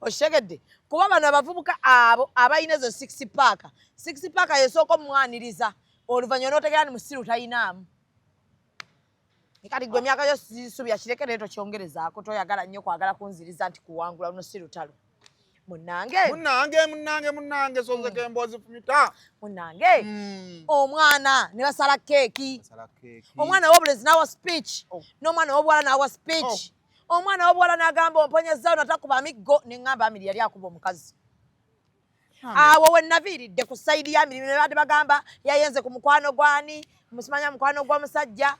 Okitegedde? Kuba bano abavubuka abo abalina ezo six pack, six pack yesooka omumwaniriza, oluvannyuma n'otegeera ni musiru talinaamu. Kati gwe emyaka yo sisubya kireke, naye tokyongerezaako, toyagala nnyo kwagala kunziriza nti kuwangula luno si lutalo. Munnange, Munnange, munnange, munnange, sozeko emboozi fumita. Munnange, omwana ne basala keeki. Basala keeki. Omwana w'obulenzi n'awa speech. Oh. N'omwana w'obuwala n'awa speech. Omwana w'obuwala n'agamba, "Omponyezza natakuba miggo." Ne ŋŋamba, Amiri yali akuba omukazi. Awo we naviiridde ku side ya Amiri, ne badde bagamba yayenze ku mukwano gwani, musimanya mukwano gw'omusajja.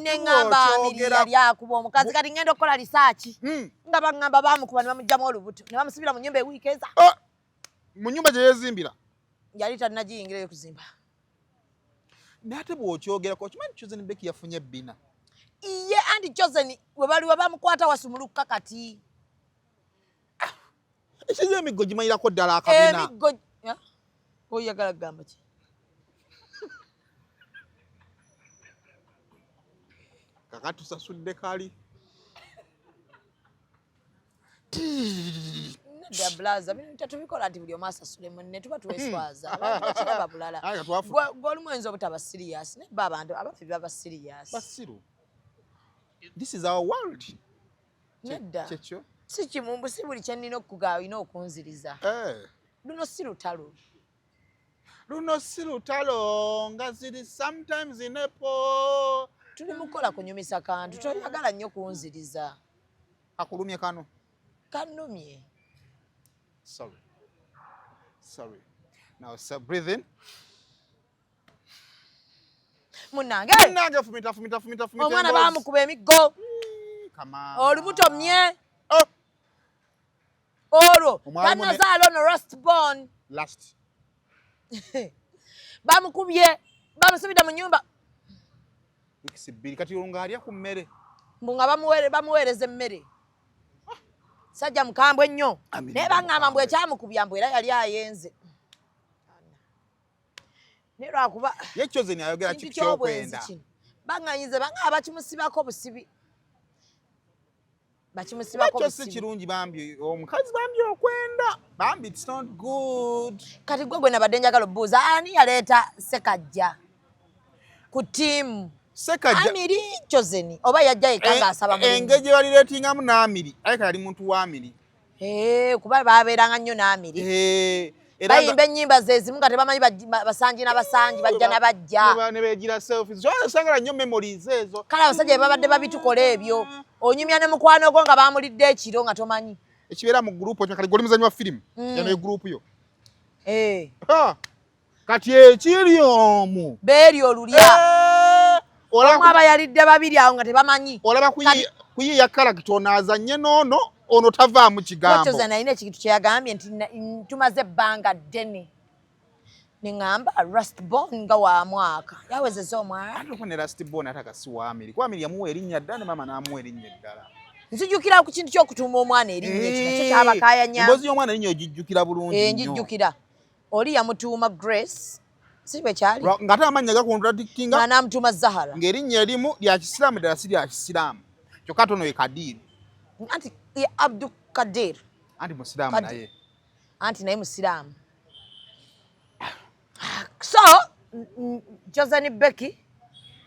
Ne ŋŋamba, Amiri yali akuba omukazi. Kati ŋŋenda okukola research, nga baŋŋamba baamukuba ne bamuggyamu olubuto ne bamusibira mu nnyumba ewiiki eza. Oh, mu nyumba gye yeezimbira? Yali tannagiyingirayo kuzimba. Naye ate bw'okyogerako, okimanyi Chosen Becky yafunye ebbina? Iye, anti Chosen we baliwe bamukwata wasumulukuka kati. Ekiza emiggo gimanyirako ddala akabina. Emiggo. Ya? Oyagala kugamba ki? Kaka tusasudde kali. Nedda blaza, bino tetubikola nti buli omu asasule munne, tuba tweswaza. Abantu bakiraba bulala. Aye, katwafu. Gwe olimu oyinza obutaba serious, naye bo abantu abaffe baba serious. Basiru, this is our world. Nedda. Kyekyo. Si kimumbu, si buli kye nnina okugaa olina okunziriza. Eh. Luno si lutalo. Luno si lutalo nga ziri sometimes nepo. Tuli mukukola kunyumisa kantu, toyagala nnyo kunziriza. Akulumye kano. Kannumye. Sorry, sorry. Now, so breathe in. Munnange. Munnange, fumita, fumita, fumita, fumita. Omwana emboozi. baamukuba emiggo. Come on. Olubuto mye. Oh. Olwo Omwalimu tanazaala ono last born. Last. Bamukubye, bamusibidde mu nyumba. Weeks 2 kati olwo ng'alya ku mmere. Mbu nga bamuweereza emmere. Sajja mukambwe nnyo. Amina. Naye baŋŋamba mbu ekyamukubya mbu era yali ayenze, naye lwakuba Ye Chosen ayogera ki kintu ky'obwenzi kyokwenda? kino baŋŋanyize, baŋŋamba bakimusibako busibi, bakimusibako Ekyo si busibi. kirungi bambi, omukazi bambi okwenda bambi, it's not good. Kati gwe nabadde njagala obuuza, ani yaleeta Sekajja ku ttiimu? Sekajja. Amiri, Chosen, oba yajja yekka ng'asaba mulimu? Engeri gye balireetingamu n'Amiri, aleka yali muntu wa Amiri. Eh, kuba babeeranga nnyo n'Amiri. Eh, era Bayimba ennyimba ze zimu nga tebamanyi basangi na basangi, bajja na bajja. Ne beegira selfies. Osangala nnyo memories ezo. Kale abasajja be babadde babitukola ebyo, onyumya ne mukwano gwo nga bamulidde ekiro nga tomanyi. Ekibeera mu group, kati gwe oli muzanyi wa firimu, eno ye group yo. Eh, Ha! Kati ekiri omwo beeri olulya. Eh, Omu olaba aba yalidde babiri awo nga tebamanyi. Olaba kuyiiya character, ono azanye n'ono, ono tavaamu kigambo. Chosen alina ekintu kyeyagambye nti tumaze ebbanga ddene. Neŋŋamba last born nga wa mwaka yawezeza omwaka. Ate okuba ne last born ate akasi wa Amiri, kuba Amiri yamuwa erinnya ddala ne maama n'amuwa erinnya eddala. Nzijukira ku kintu ky'okutuuma omwana erinnya, ekyo nakyo kyabakaayanya. Emboozi y'omwana erinnya ogijjukira bulungi Eh, nnyo. Njijjukira oli yamutuuma Grace, si bwe kyali? Ng'ate amannya gakontradictinga. Nga n'amutuuma Zahara. Ng'erinnya erimu lya kisiraamu, eddala si lya kisiraamu, kyokka ate ono ye Kadiru. Anti ye Abdu Kadir. Anti musiraamu. Naye Anti naye musiraamu. So Chosen Becky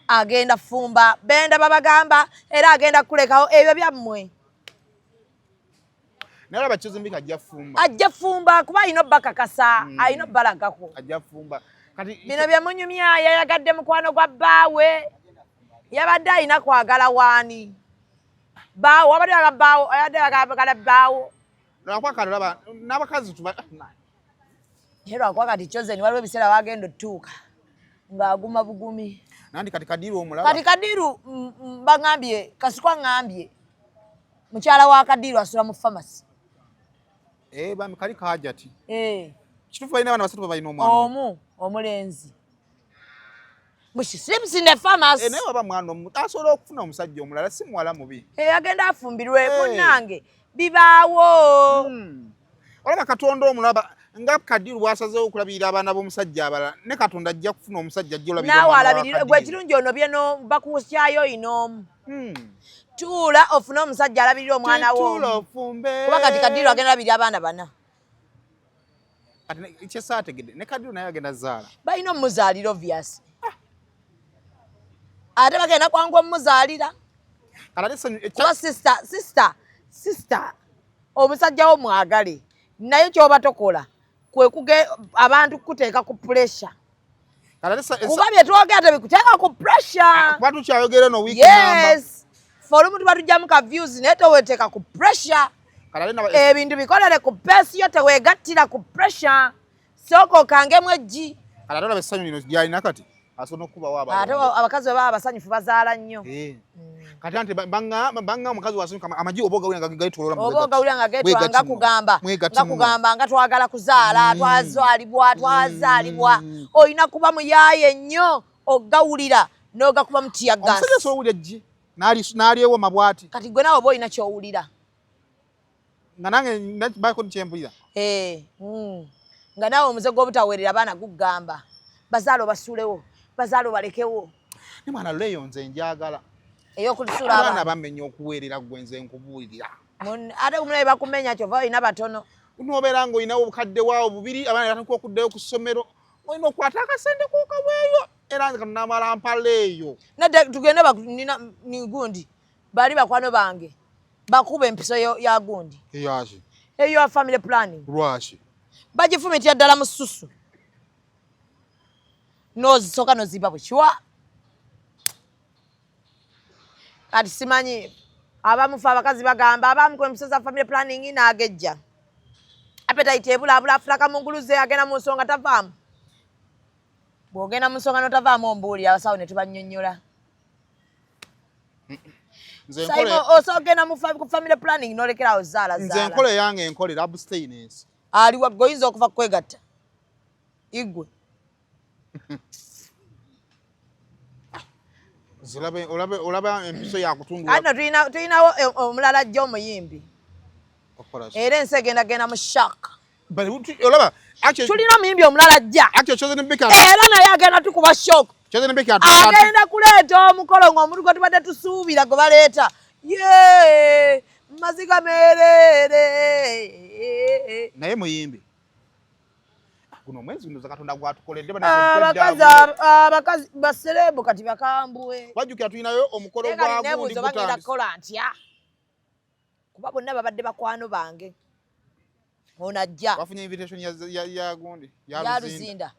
agenda fumba, benda babagamba era agenda kulekawo ebyo byammwe. Naye olaba Chosen Becky ajja fumba. Ajja fumba kuba alina obbakakasa, alina obbalagako. Ajja fumba kati. Bino byemunyumya, yayagadde mukwano gwa bbaawe, yabadde alina kwagala waani bbaawo, wabadde ayagala bbaawo, yabadde ayagala bbaawo. Lwakuba kati olaba n'abakazi tuba Naye lwakuba kati Chosen waliwo ebiseera wagenda otuuka ng'aguma bugumi. Nandi kati Kadiru omulaba. Kati Kadiru baŋambye, Kasukwa ŋŋambye mukyala wa Kadiru asula mu famasi. Eh, bambi kali kahajati. Eh, Kituufu balina abaana basatu, balina omwana omu. Omu omulenzi. But she sleeps in the pharmacy. Eh, naye waba mwana omu asobola okufuna omusajja omulala, si muwala mubi. Eh, agenda afumbirwe. Eh. Munnange, bibaawo. Olaba Katonda omulaba. Nga Kadiru bw'asazeewo okulabirira abaana b'omusajja abalala, ne Katonda ajja kufuna omusajja ajja olabirira Naawe omwana wa alabirira gwe. Kadiru. Ekirungi onobye no bakusyayo oyina omu. Tuula ofune omusajja alabirira omwana wo. Tuula ofumbe. Kuba kati Kadiru agenda alabirira abaana bana. Kati kye saategedde, ne Kadiru naye agenda zaala. Balina omuzaalira, obvious. Ate bagenda kwangu omuzaalira. Kati ate essanyu Kuba sister, omusajja wo mwagale, naye kyoba tokola kwe kuge abantu kuteeka ku pressure. Kati ate Kuba bye twogera tebikuteeka ku pressure. Kuba tukyayogera eno wiiki namba. Yes, fe olumu tuba tujjamu ka views, naye toweteeka ku pressure. Kati ate Ebintu bikolere ku pace yo, teweegattira ku pressure, sooka okangemu eggi. Kati ate olaba essanyu lino lyalina, kati asobola n'okukubawo Ate abalongo. abakazi bwe baba abasanyufu bazaala nnyo. Eh. Kati ante baŋŋamba omukazi wasanyuka amagi oba ogawulira nga geetooloola mu Oba bwegati. ogawulira nga geetwala Bwegati nga muno. kugamba Mwegati nga muno. Kugamba nga twagala kuzaala, twazaalibwa, twazaalibwa. Olina kuba muyaaye nnyo ogawulira n'ogakuba mu tear gas. Omusajja asobola owulira eggi n'alyewoma bw'ati. Kati gwe naawe oba olina ky'owulira. Nga nange baako kyempulira. Eh, Nga naawe omuze gw'obutaweerera abaana gugamba bazaala obasuulewo, bazaala obalekewo. Ne mwana leeyo nze njagala. Ey'okusuula abaana abaana. Bamenya okuweerera, gwe nze nkubuulira. Ate omulabe bakumenya kyova olina batono. Nobeera ng'olinawo obukadde waawo bubiri, abaana batandika okuddayo ku ssomero, olina okukwata akasente kokaweeyo, era nze kano namala mpala eyo. Nedda, tugende nina ni gundi, bali bakwano bange bakuba empiso ya gundi. Eyaki? Eyo ya family planning. Lwaki? Bagifumitira ddala mu susu, nozisooka noziba bwekiwa. Kati simanyi, abamu fe abakazi bagamba abamu ku empiso za family planning n'agejja, appetite ebulaabula, afuna kamunguluze, agenda mu nsonga tavaamu. Bw'ogenda mu nsonga n'otavaamu, ombuulira, abasawo ne tubannyonnyola. Nze Simon, enkola osobola okugenda ku family planning n'olekerawo zaala nze zaala. Enkola eyange enkolera abstinence. Ali wagge oyinza okuva kwegatta igwe. Zirabe olabe olaba empiso yakutundula. Kati no tulinawo omulala ajja, omuyimbi. Okukola ki? Era ensi egenda genda mu shock. But olaba actually Tulina omuyimbi omulala ajja. Actually Chosen Becky Era naye agenda tukuba shock. Chosen Becky Agenda kuleeta omukolo ng'omuntu gwe tubadde tusuubira gwe baleeta ye maziga meereere. Naye muyimbi. Guno omwezi guno Katonda gwatukoledde. Abakazi baserebu kati bakambwe. Wajjukira tulinayo omukolo Naye kati gwa gundi nebuuza bagenda gutandise. kukola ntya, kuba bonna babadde bakwano bange. Ono ajja. Wafunye invitation ya gundi ya Ya Luzinda. Luzinda,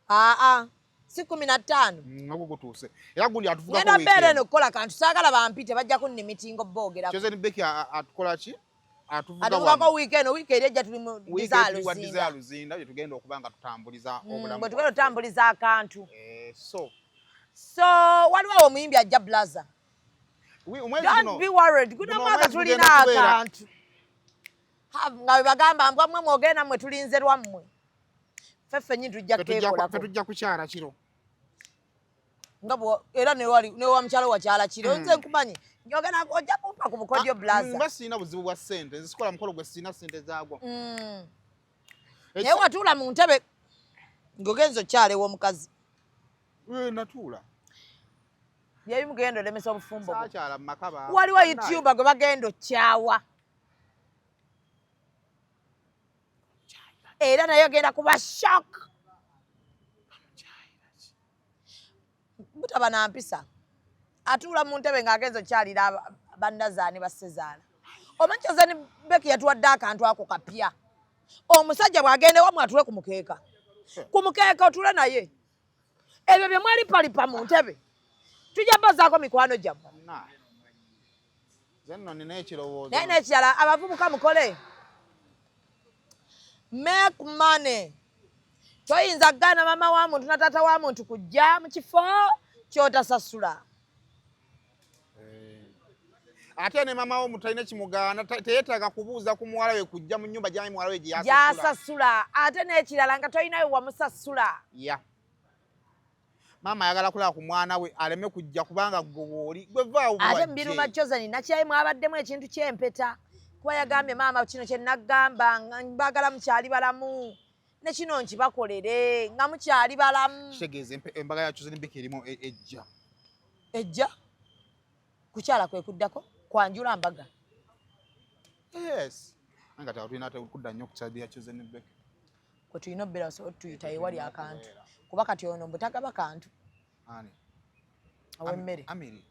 aa, si 15. Nagwo gutuuse era gundi atuvugako Ngenda weekend. mbeera eno kukola kantu, saagala bampite, bajja kunnimitinga obboogerako. Chosen Becky atukola ki? Atuvuga Atuvugako wano. wiiki eno, wiiki eri ejja tuli mu Wiiki Desire tuli wa Luzinda. Desire Luzinda gye tugenda okuba nga tutambuliza obulamu Bwe tugenda otambuliza akantu. Eh, so So waliwo awo omuyimbi ajja, blaza. Omwezi Don't guno be worried, guno guno mwaka omwezi tulina gugenda kubeera akantu. Nga bwe bagamba mbwa mmwe mwogere nammwe, tulinze lwammwe, ffe ffennyini tujja Ffe keekolako. Ffe tujja kukyala kiro. Nga era newali newa mukyalo wakyala kiro, nze nkumanyi ogenda ojja kumpa ku bukodyo, blaza. Mba sirina buzibu bwa ssente, nze sikola mukolo gwe sirina ssente zaagwo. Naye watuula mu ntebe ng'ogenza okyala ew'omukazi. Eh, natuula. Byebimu genda olemesa obufumbo bwo. Saakyala mu maka Waliwo YouTuber gwe bagenda okyawa, era naye agenda kuba shock. Butaba na mpisa, atuula mu ntebe ng'agenza okyalira bannazaani bassezaala. Omanyi Chosen Becky yatuwadde akantu ako kapya. Omusajja bw'agenda ewammwe atule ku mukeeka, ku mukeeka otule naye. Ebyo bye mwalipalipa mu ntebe tujja bazaako mikwano gyammwe. Nze nno nina ekirowoozo. Naye n'ekirala, abavubuka mukole, make money. Toyinza kugaana maama wa muntu na taata wa muntu kujja mu kifo ky'otasasula. Ate ne mama wo mutalina kimugaana, teyeetaaga kubuuza ku muwala we kujja mu nnyumba gyali muwala we gye yasasula. Gyasasula. Ate n'ekirala, nga tolinayo wamusasula. Ya maama ayagala kulaba ku mwana we, aleme kujja kubanga gwe wooli gwe vaawo. Ate mubiruma Chosen nakirayi mwabaddemu ekintu ky'empeta, kuba yagambye maama kino kye naggamba nga mbagala mukyali balamu. Ne kino nkibakolere nga mukyali balamu. Kitegeeza embaga ya Chosen Becky erimu ejja. Ejja kukyala kwe kuddako kwanjula mbaga. Yes. Nga tulina kudda nnyo ku side ya Chosen Becky. Kwe tulina obbeera osobola otuyita ewali akantu. Kuba kati ono mbu tagaba kantu. Ani? Ow'emmere. Amiri.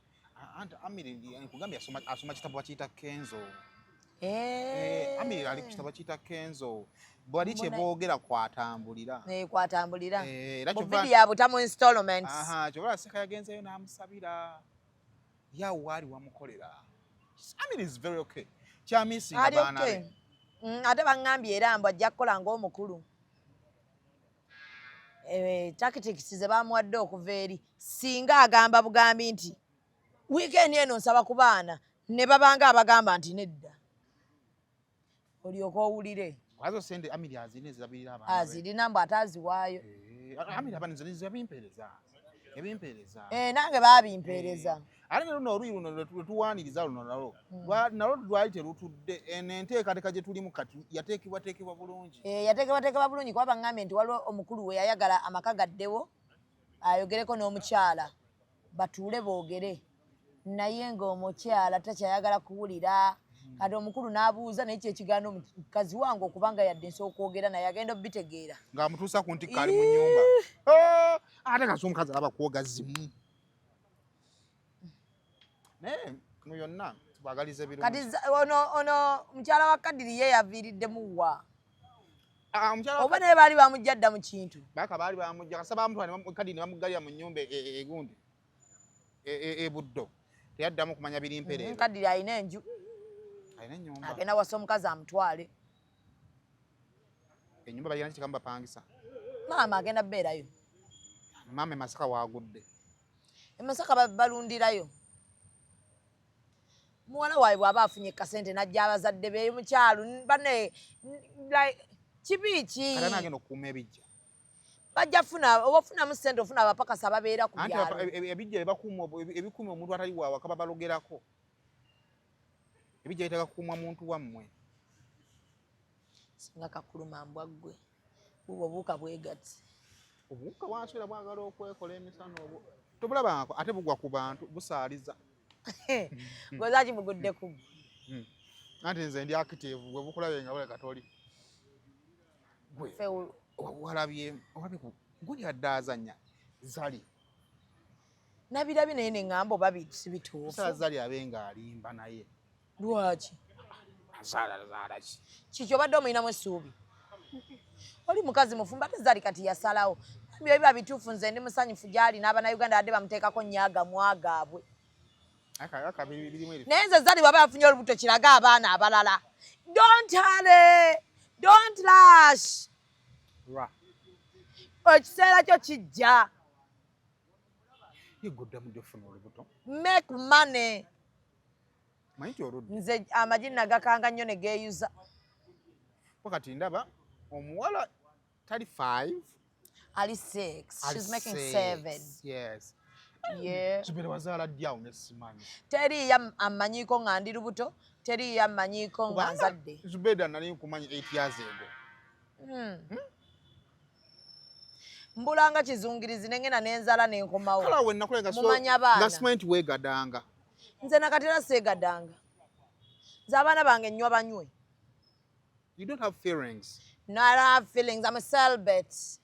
Anti Amiri nkugambye asoma kitabo bakiyita Kenzo. Eh. Amiri ali ku kitabo bakiyita Kenzo. Bwali kye boogera kwatambulira. Eh, kwatambulira. Era Mu kyova video ya butamu installments. Aha, kyova Seka yagenzeyo n'amusabira. Yawo waali wamukolera. Amiri is very okay. Kyamisinga Ali baana okay. be. Ate baŋŋambye era mbu ajja kukola ng'omukulu. Tactics ze bamuwadde okuva eri singa agamba bugambi nti weekend eno nsaba ku baana ne babanga abagamba nti nedda olyoke owulire. Wazo sente Amiri azirina ezirabirira abaana be. Azirina mbu ate aziwaayo. Amiri abaana nze yabimpeereza. Yabimpeereza. Nange baabimpeereza. Ate ne luno oluyi luno lwe tuwaaniriza luno nalwo. Nalwo lwali terutudde. Eno enteekateeka gye tulimu kati yateekebwateekebwa bulungi. Yateekebwateekebwa bulungi kuba baŋŋambye nti waliwo omukulu we yayagala amaka gaddewo ayogereko n'omukyala batuule boogere naye ng'omukyala takyayagala kuwulira. Kati omukulu n'abuuza naye kyekigaana omukazi wange okubanga yadde nsobola okwogera naye agenda obitegeera. Ng'amutuusa ku ntikko ali mu nnyumba. Ate kasi omukazi alaba kwoga zimu. Naye mu byonna tubagaliza ebirungi. Kati ono mukyala wa Kadiri ye yaviiriddemu wa? Oba naye baali bamujja dda mu kintu? Baka baali bamujja, kasa bamutwala Kadiri ne bamuggalira mu nnyumba egundi. Ebuddo. Teyaddamu kumanya biri mpereero. Kadiri alina enju. Alina ennyumba. Agenda wasa omukazi amutwale. Ennyumba bagenda giteekamu bapangisa. Maama agenda bbeerayo. Maama e Masaka waagudde. E Masaka balundirayo. Muwala waabwe bw'aba afunye kasente n'ajja abazadde be mu kyalo, banne, like, kibi ki? Ate n'agenda okukuuma ebijja. Bajja funa, oba ofunamu ssente ofuna abapakasi ababeera ku Anti byalo. ebijja ebikuuma omuntu atali waawaka babalogerako. Ebijja bitaka kukuumwa muntu wammwe. Singa kakuluma mbwa ggwe. Bubwo obuwuka bwegatse. Obuwuka bwaswera bwagala okwekola emisana obwo. Tobulabangako ate bugwa ku bantu busaaliza. Gwe ki bugudde ku ggwe? Anti nze ndi active gwe bukulabye nga buleka toli. Gwe walabye ku gundi adde azannya Zali. Nabirabye naye ne ŋŋamba oba si bituufu. Sala Zali abe ng'alimba naye. Lwaki? Azaala ki? Kiki obadde omulinamu essuubi? Oli mukazi mufumbo ate Zali kati yasalawo. Bambi biba bituufu nze ndi musanyufu gy'ali n'Abannayuganda badde bamuteekako nnyo agamwa gaabwe. Naye nze Zali bw'aba yafunye olubuto kiraga abaana abalala. Don't hurry, don't rush. Ekiseera kyo kijja. Make money. Nze amagi nagakanga nnyo ne geeyuza. Kati ndaba omuwala tali 5. Ali 6. She's making 7. Yes. Yeah. Zubeda wazaala ddi awo ne simanyi. Teriiyo ammanyiiko nga ndi lubuto, teriiyo ammanyiiko nga nzadde. Zubeda nali nkumanyi 8 years ago. Mbulanga kizungirizi ne ngenda n'enzala ne nkomawo. Kale awo nakulenga Mumanya baana. nga simanyi nti weegadanga. Nze nakati era seegadanga. Nze abaana bange nnywa banywe. You don't have feelings. No, I don't have feelings. I'm a celibate.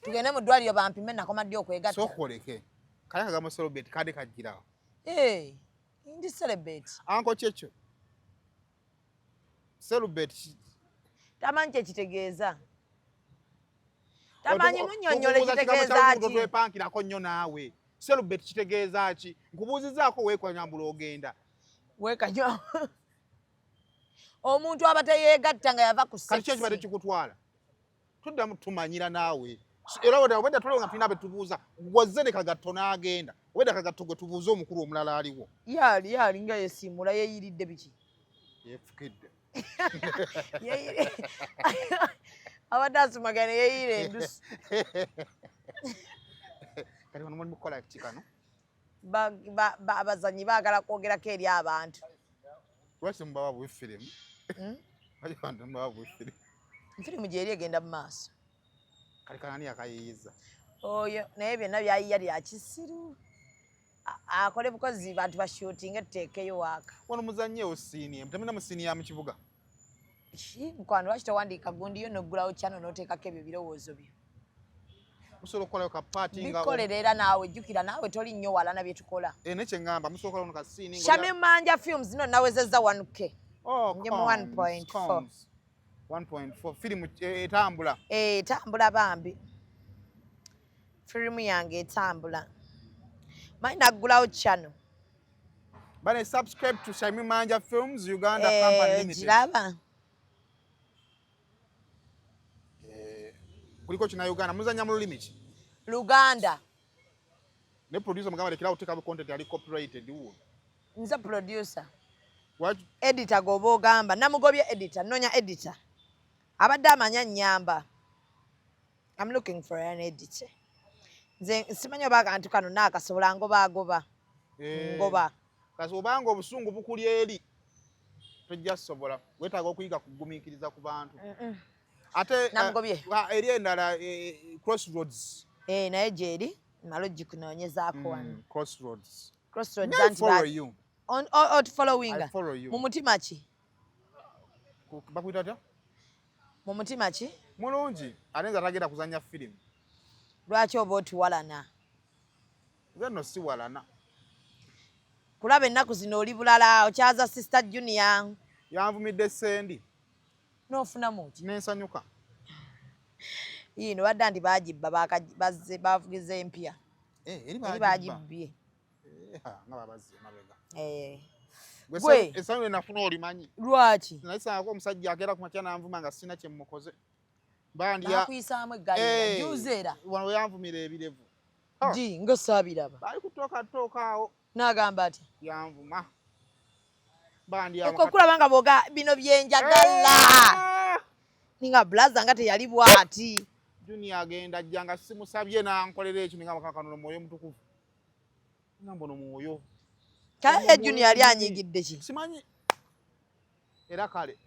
Tugende mu ddwaliro bampime nakoma ddi okwegatta. Sookoleke. Kale akagambo celibate kade kajjirawo. Ndi celibate. Anko kyekyo. Celibate. Tamanyi kye kitegeeza. Tamanyi munnyonnyole kitegeeza ki. Twepankirako nnyo naawe. Celibate kitegeeza ki? Nkubuuzizzaako weekanyambula ogenda. Weekanywa. Omuntu aba teyeegatta nga yava ku Kati ki ekibadde sex. kikutwala? Tuddamu tumanyira naawe. Era obwedda tulaba nga tulina be tubuuza. Wazze ne kagatto n'agenda. Obwedda kagatto gwe tubuuza omukulu omulala aliwo. Yali nga yeesiimula yeeyiridde biki? Yeefukidde. Abadde asumagana yeeyiira endusu. Kati wano mulimu kukola ki kano? Abazanyi baagala kwogerako eri abantu. Lwaki mubawa bubi firimu? Lwaki abantu mubawa bubi firimu? Firimu gyeri egenda mu maaso. Kali kanani yakayiyiza oyo, naye byonna byayiya lya kisiru. Akole bukozi, bantu bashootinge, tuteekeyo waaka. Wano muzannyeewo scene emu, temulina mu scene ya mu kibuga? Ki, mukwano, lwaki towandiika gundi yo noggulawo channel n'oteekako ebyo birowoozo byo? Musobola okukolayo ka part nga Bikolera era naawe, jjukira naawe toli nnyo wala na bye tukola. Eh, naye kyeŋŋamba musobola okukolayo ka scene nga Shamim Manja Films no nawezezza 1K. Oh, Ndi mu cons, 1.4. cons. 1.4 firimu etambula. Eh, etambula bambi, firimu yange etambula. Manyi naggulawo channel. Bane, subscribe to Shamim Manja Films Uganda Company Limited. Giraba. Eh, kuliko kina Uganda, muzanya mu lulimi ki? Luganda. Ne producer mugamba lekera oteeka content ali copyrighted wo. Nze producer. Lwaki? Editor goba ogamba namugobye editor, nonya editor abadde amanya nnyamba. I'm looking for an editor. Nze simanyi oba akantu kano naakasobola, ngoba agoba. Eh, Ngoba. Kasi obanga obusungu bukuli eri, tojja sobola, weetaaga okuyiga kugumiikiriza ku bantu. Ate Namugobye. Eri endala, Crossroads. Eh, naye gyeri mmale ogikunoonyezaako wano. Crossroads. Crossroads. Me, I Anti follow you. Otufollowinga? I follow you. Mu mutima ki? Bakuyita atya? Mu mutima ki? Mulungi, ate nze atagenda kuzannya firimu. Lwaki oba otuwalana? Nze nno siwalana. Kulaba ennaku zino oli bulala, okyaza Sister Junior. Yanvumidde sendi. N'ofunamu ki? Nensanyuka. Yiino badda nti bagibba, bazze bavugiza empya. Eh, eri Eri bagibbye. bagibbye. Nga babazze emabega. Eh. Gwe Gwe. essanyu lye nafuna olimanyi? Lwaki? Naye sangako omusajja akeera ku makya nanvuma nga sina kye mmukoze. Bandya. Bakuyisaamu eggaali Eh, juzi era. Wano yanvumira ebirevu. Di nga saabiraba. Bali kutooka tooka awo. N'agamba ati Yanvuma. Bandya. Okulaba nga bwoga bino byenjagala, ninga blaza nga teyali bw'ati. Junior agenda ajja nga simusabye n'ankolera ekyo, ninga Mukama kano mwoyo mutukuvu. Nga mbono mwoyo. Kale Junior yali anyiigidde ki? Simanyi. Era kale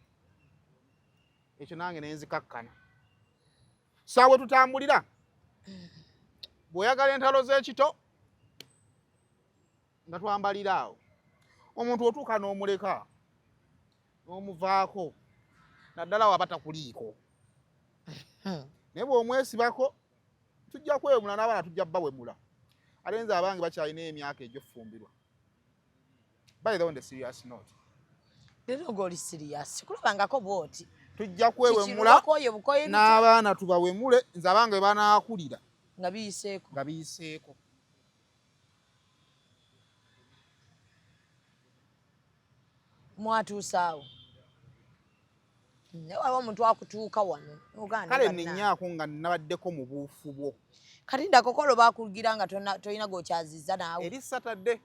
ekyo nange nenzikakkana. Saawe tutambulira. Bw'oyagala entalo z'ekito nga twambalira awo. Omuntu otuuka n'omuleka n'omuvaako, naddala waba takuliiko. Naye bw'omwesibako tujja kwewemula n'abaana tujja bawemula. Ate nze abange bakyalina emyaka egy'okufumbirwa. By the way, on the serious note, Leero ng'oli serious, kulabangako bw'oti. Tujja kwewemula Kikirubakoye bukoye n'abaana tubawemule, nze abange bwe banaakulira nga biyiseeko. Nga biyiseeko. Mwatuuse awo, naye waliwo omuntu akutuuka wano n'ogaana Kale bannange. Ninyaako nga nabaddeko mu buufu bwo. Kati ndakokolo bakugira nga tolina gwokyazizza naawe. Eri Saturday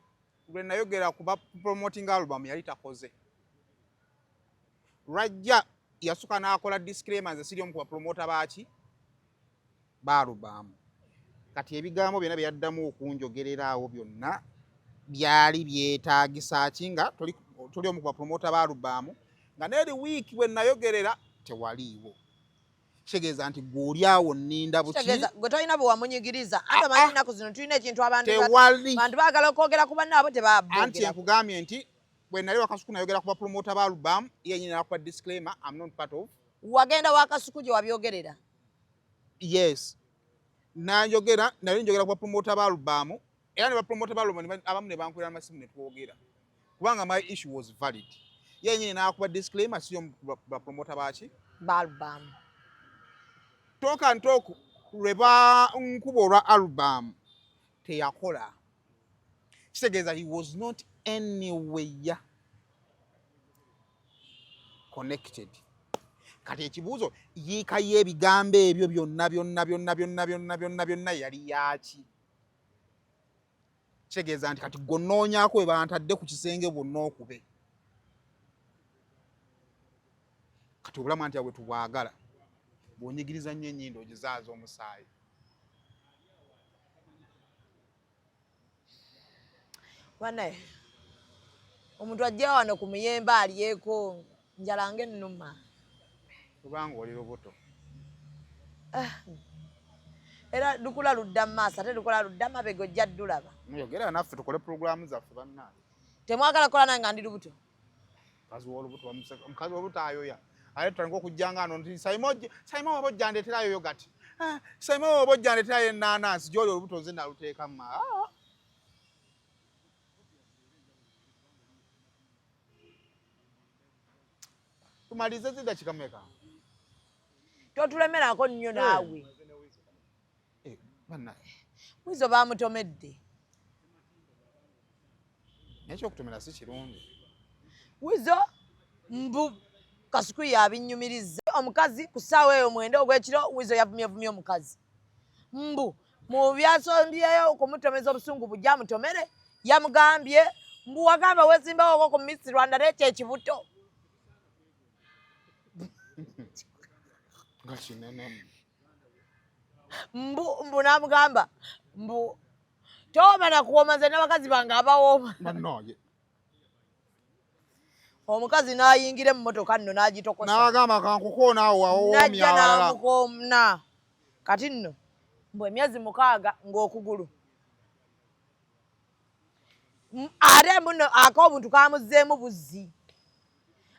lwe nayogera ku ba promoting album yali takoze. Lwajja yasuka n'akola disclaimer, nze siri omu ku bapromota baaki ba album. Kati ebigambo byonna bye yaddamu okunjogerera awo byonna byali byetaagisa ki nga toli omu ku bapromota ba album, nga n'eri wiiki bwe nayogerera tewaliiwo? Kitegeeza nti gwe oli awo nninda buki. Kitegeeza gwe tolina bwe wamunyigiriza. Anti omanyi ennaku zino tulina ekintu abantu Tewali. Bantu baagala okwogera ku bannaabwe, Anti tebaboogera. Nkugambye nti bwe nali Wakasuku nayogera ku bapromota ba album, ye yenyini nakuba disclaimer, I'm not part of. Wagenda Wakasuku gye wabyogerera? Yes, nanjogera, nali njogera ku bapromota ba album, era ne bapromota ba album abamu ne bankwira amasimu ne twogera, kubanga my issue was valid. Ye yenyini nakuba disclaimer, si omu ku bapromota baki ba album. Talk and talk lwe bankuba olwa album teyakola, kitegeeza he was not anywhere connected. Kati ekibuuzo, yiika y'ebigambo ebyo byonna byonna byonna byonna byonna byonna byonna yali yaaki? Kitegeeza nti kati gonoonyaako we bantadde ku kisenge bwonna okube. Kati obulamu anti abwe tubwagala, bw'onyigiriza nnyo ennyindo ogizaaza omusaayi. Banaye, omuntu ajja wano ku muyembe alyeko, njala ng'ennuma. Kubanga oli lubuto. Era lukula ludda mu maaso, ate lukula ludda mabega, ojja ddulaba. Muyogera naffe tukole pulogulaamu zaffe, bannange. Temwagala kukola nange nga ndi lubuto? Mukazi w'olubuto bamuseka, mukazi w'olubuto ayoya. Ate tutandika okujja nga ano nti Saima Saima waba ojja ndeeterayo yogati. Ah, Saima waba ojja ndeeterayo ennaanansi, gy'oli olubuto nze naluteekamu. Ah. Tumalize zidakika meka? Totulemerako nnyo naawe. Eh, bannange. Wizo bamutomedde. Naye ekyokutomera si kirungi. Wizo mbu Kasuku yabinyumiriza omukazi ku ssaawa eyo 9 ogw'ekiro. Wizo yavumyevumye omukazi mbu mu byasombyeyo okumutomeza obusungu bujja amutomere. Yamugambye mbu wagamba wezimbawoko ku Miss Rwanda nekyo ekibuto Nga kinene. Mbu namugamba mbu towooma nakuwooma, nze n'abakazi bange abawooma. Bannange. Omukazi n'ayingira emmotoka nno n'agitokosa. N'agamba kankukoona awo awowoomya najja awalala. N'amukoona. Kati nno mbu emyezi 6 ng'okugulu ate mbuno ak'obuntu kamuzzeemu buzzi,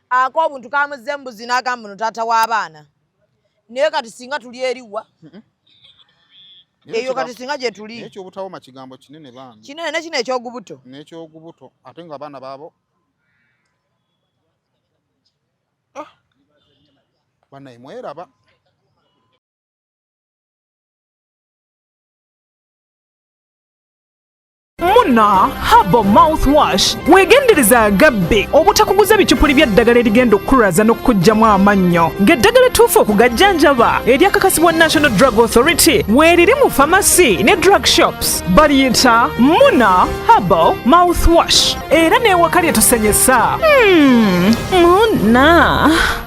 ak'obuntu kamuzzeemu buzzi, n'agamba muno taata w'abaana. Naye kati singa tuli eriwa eyo, kati singa gye tuli. Naye ekyobutawoma kigambo kinene bambi. Kinene, ne kino ekyogubuto. N'ekyogubuto, ate nga abaana baabo. Ah! Bannaye, mweraba. Muna Herbal Mouthwash, weegendereza agabbe obutakuguza bicupuli by'eddagala erigenda okukulwaza n'okukuggyamu amannyo, ng'eddagala ettuufu okugajjanjaba eryakakasibwa National Drug Authority weeriri mu famasi ne drug shops. Baliyita Muna Herbal Mouthwash, era n'ewaka lye tusenyesa. Muna.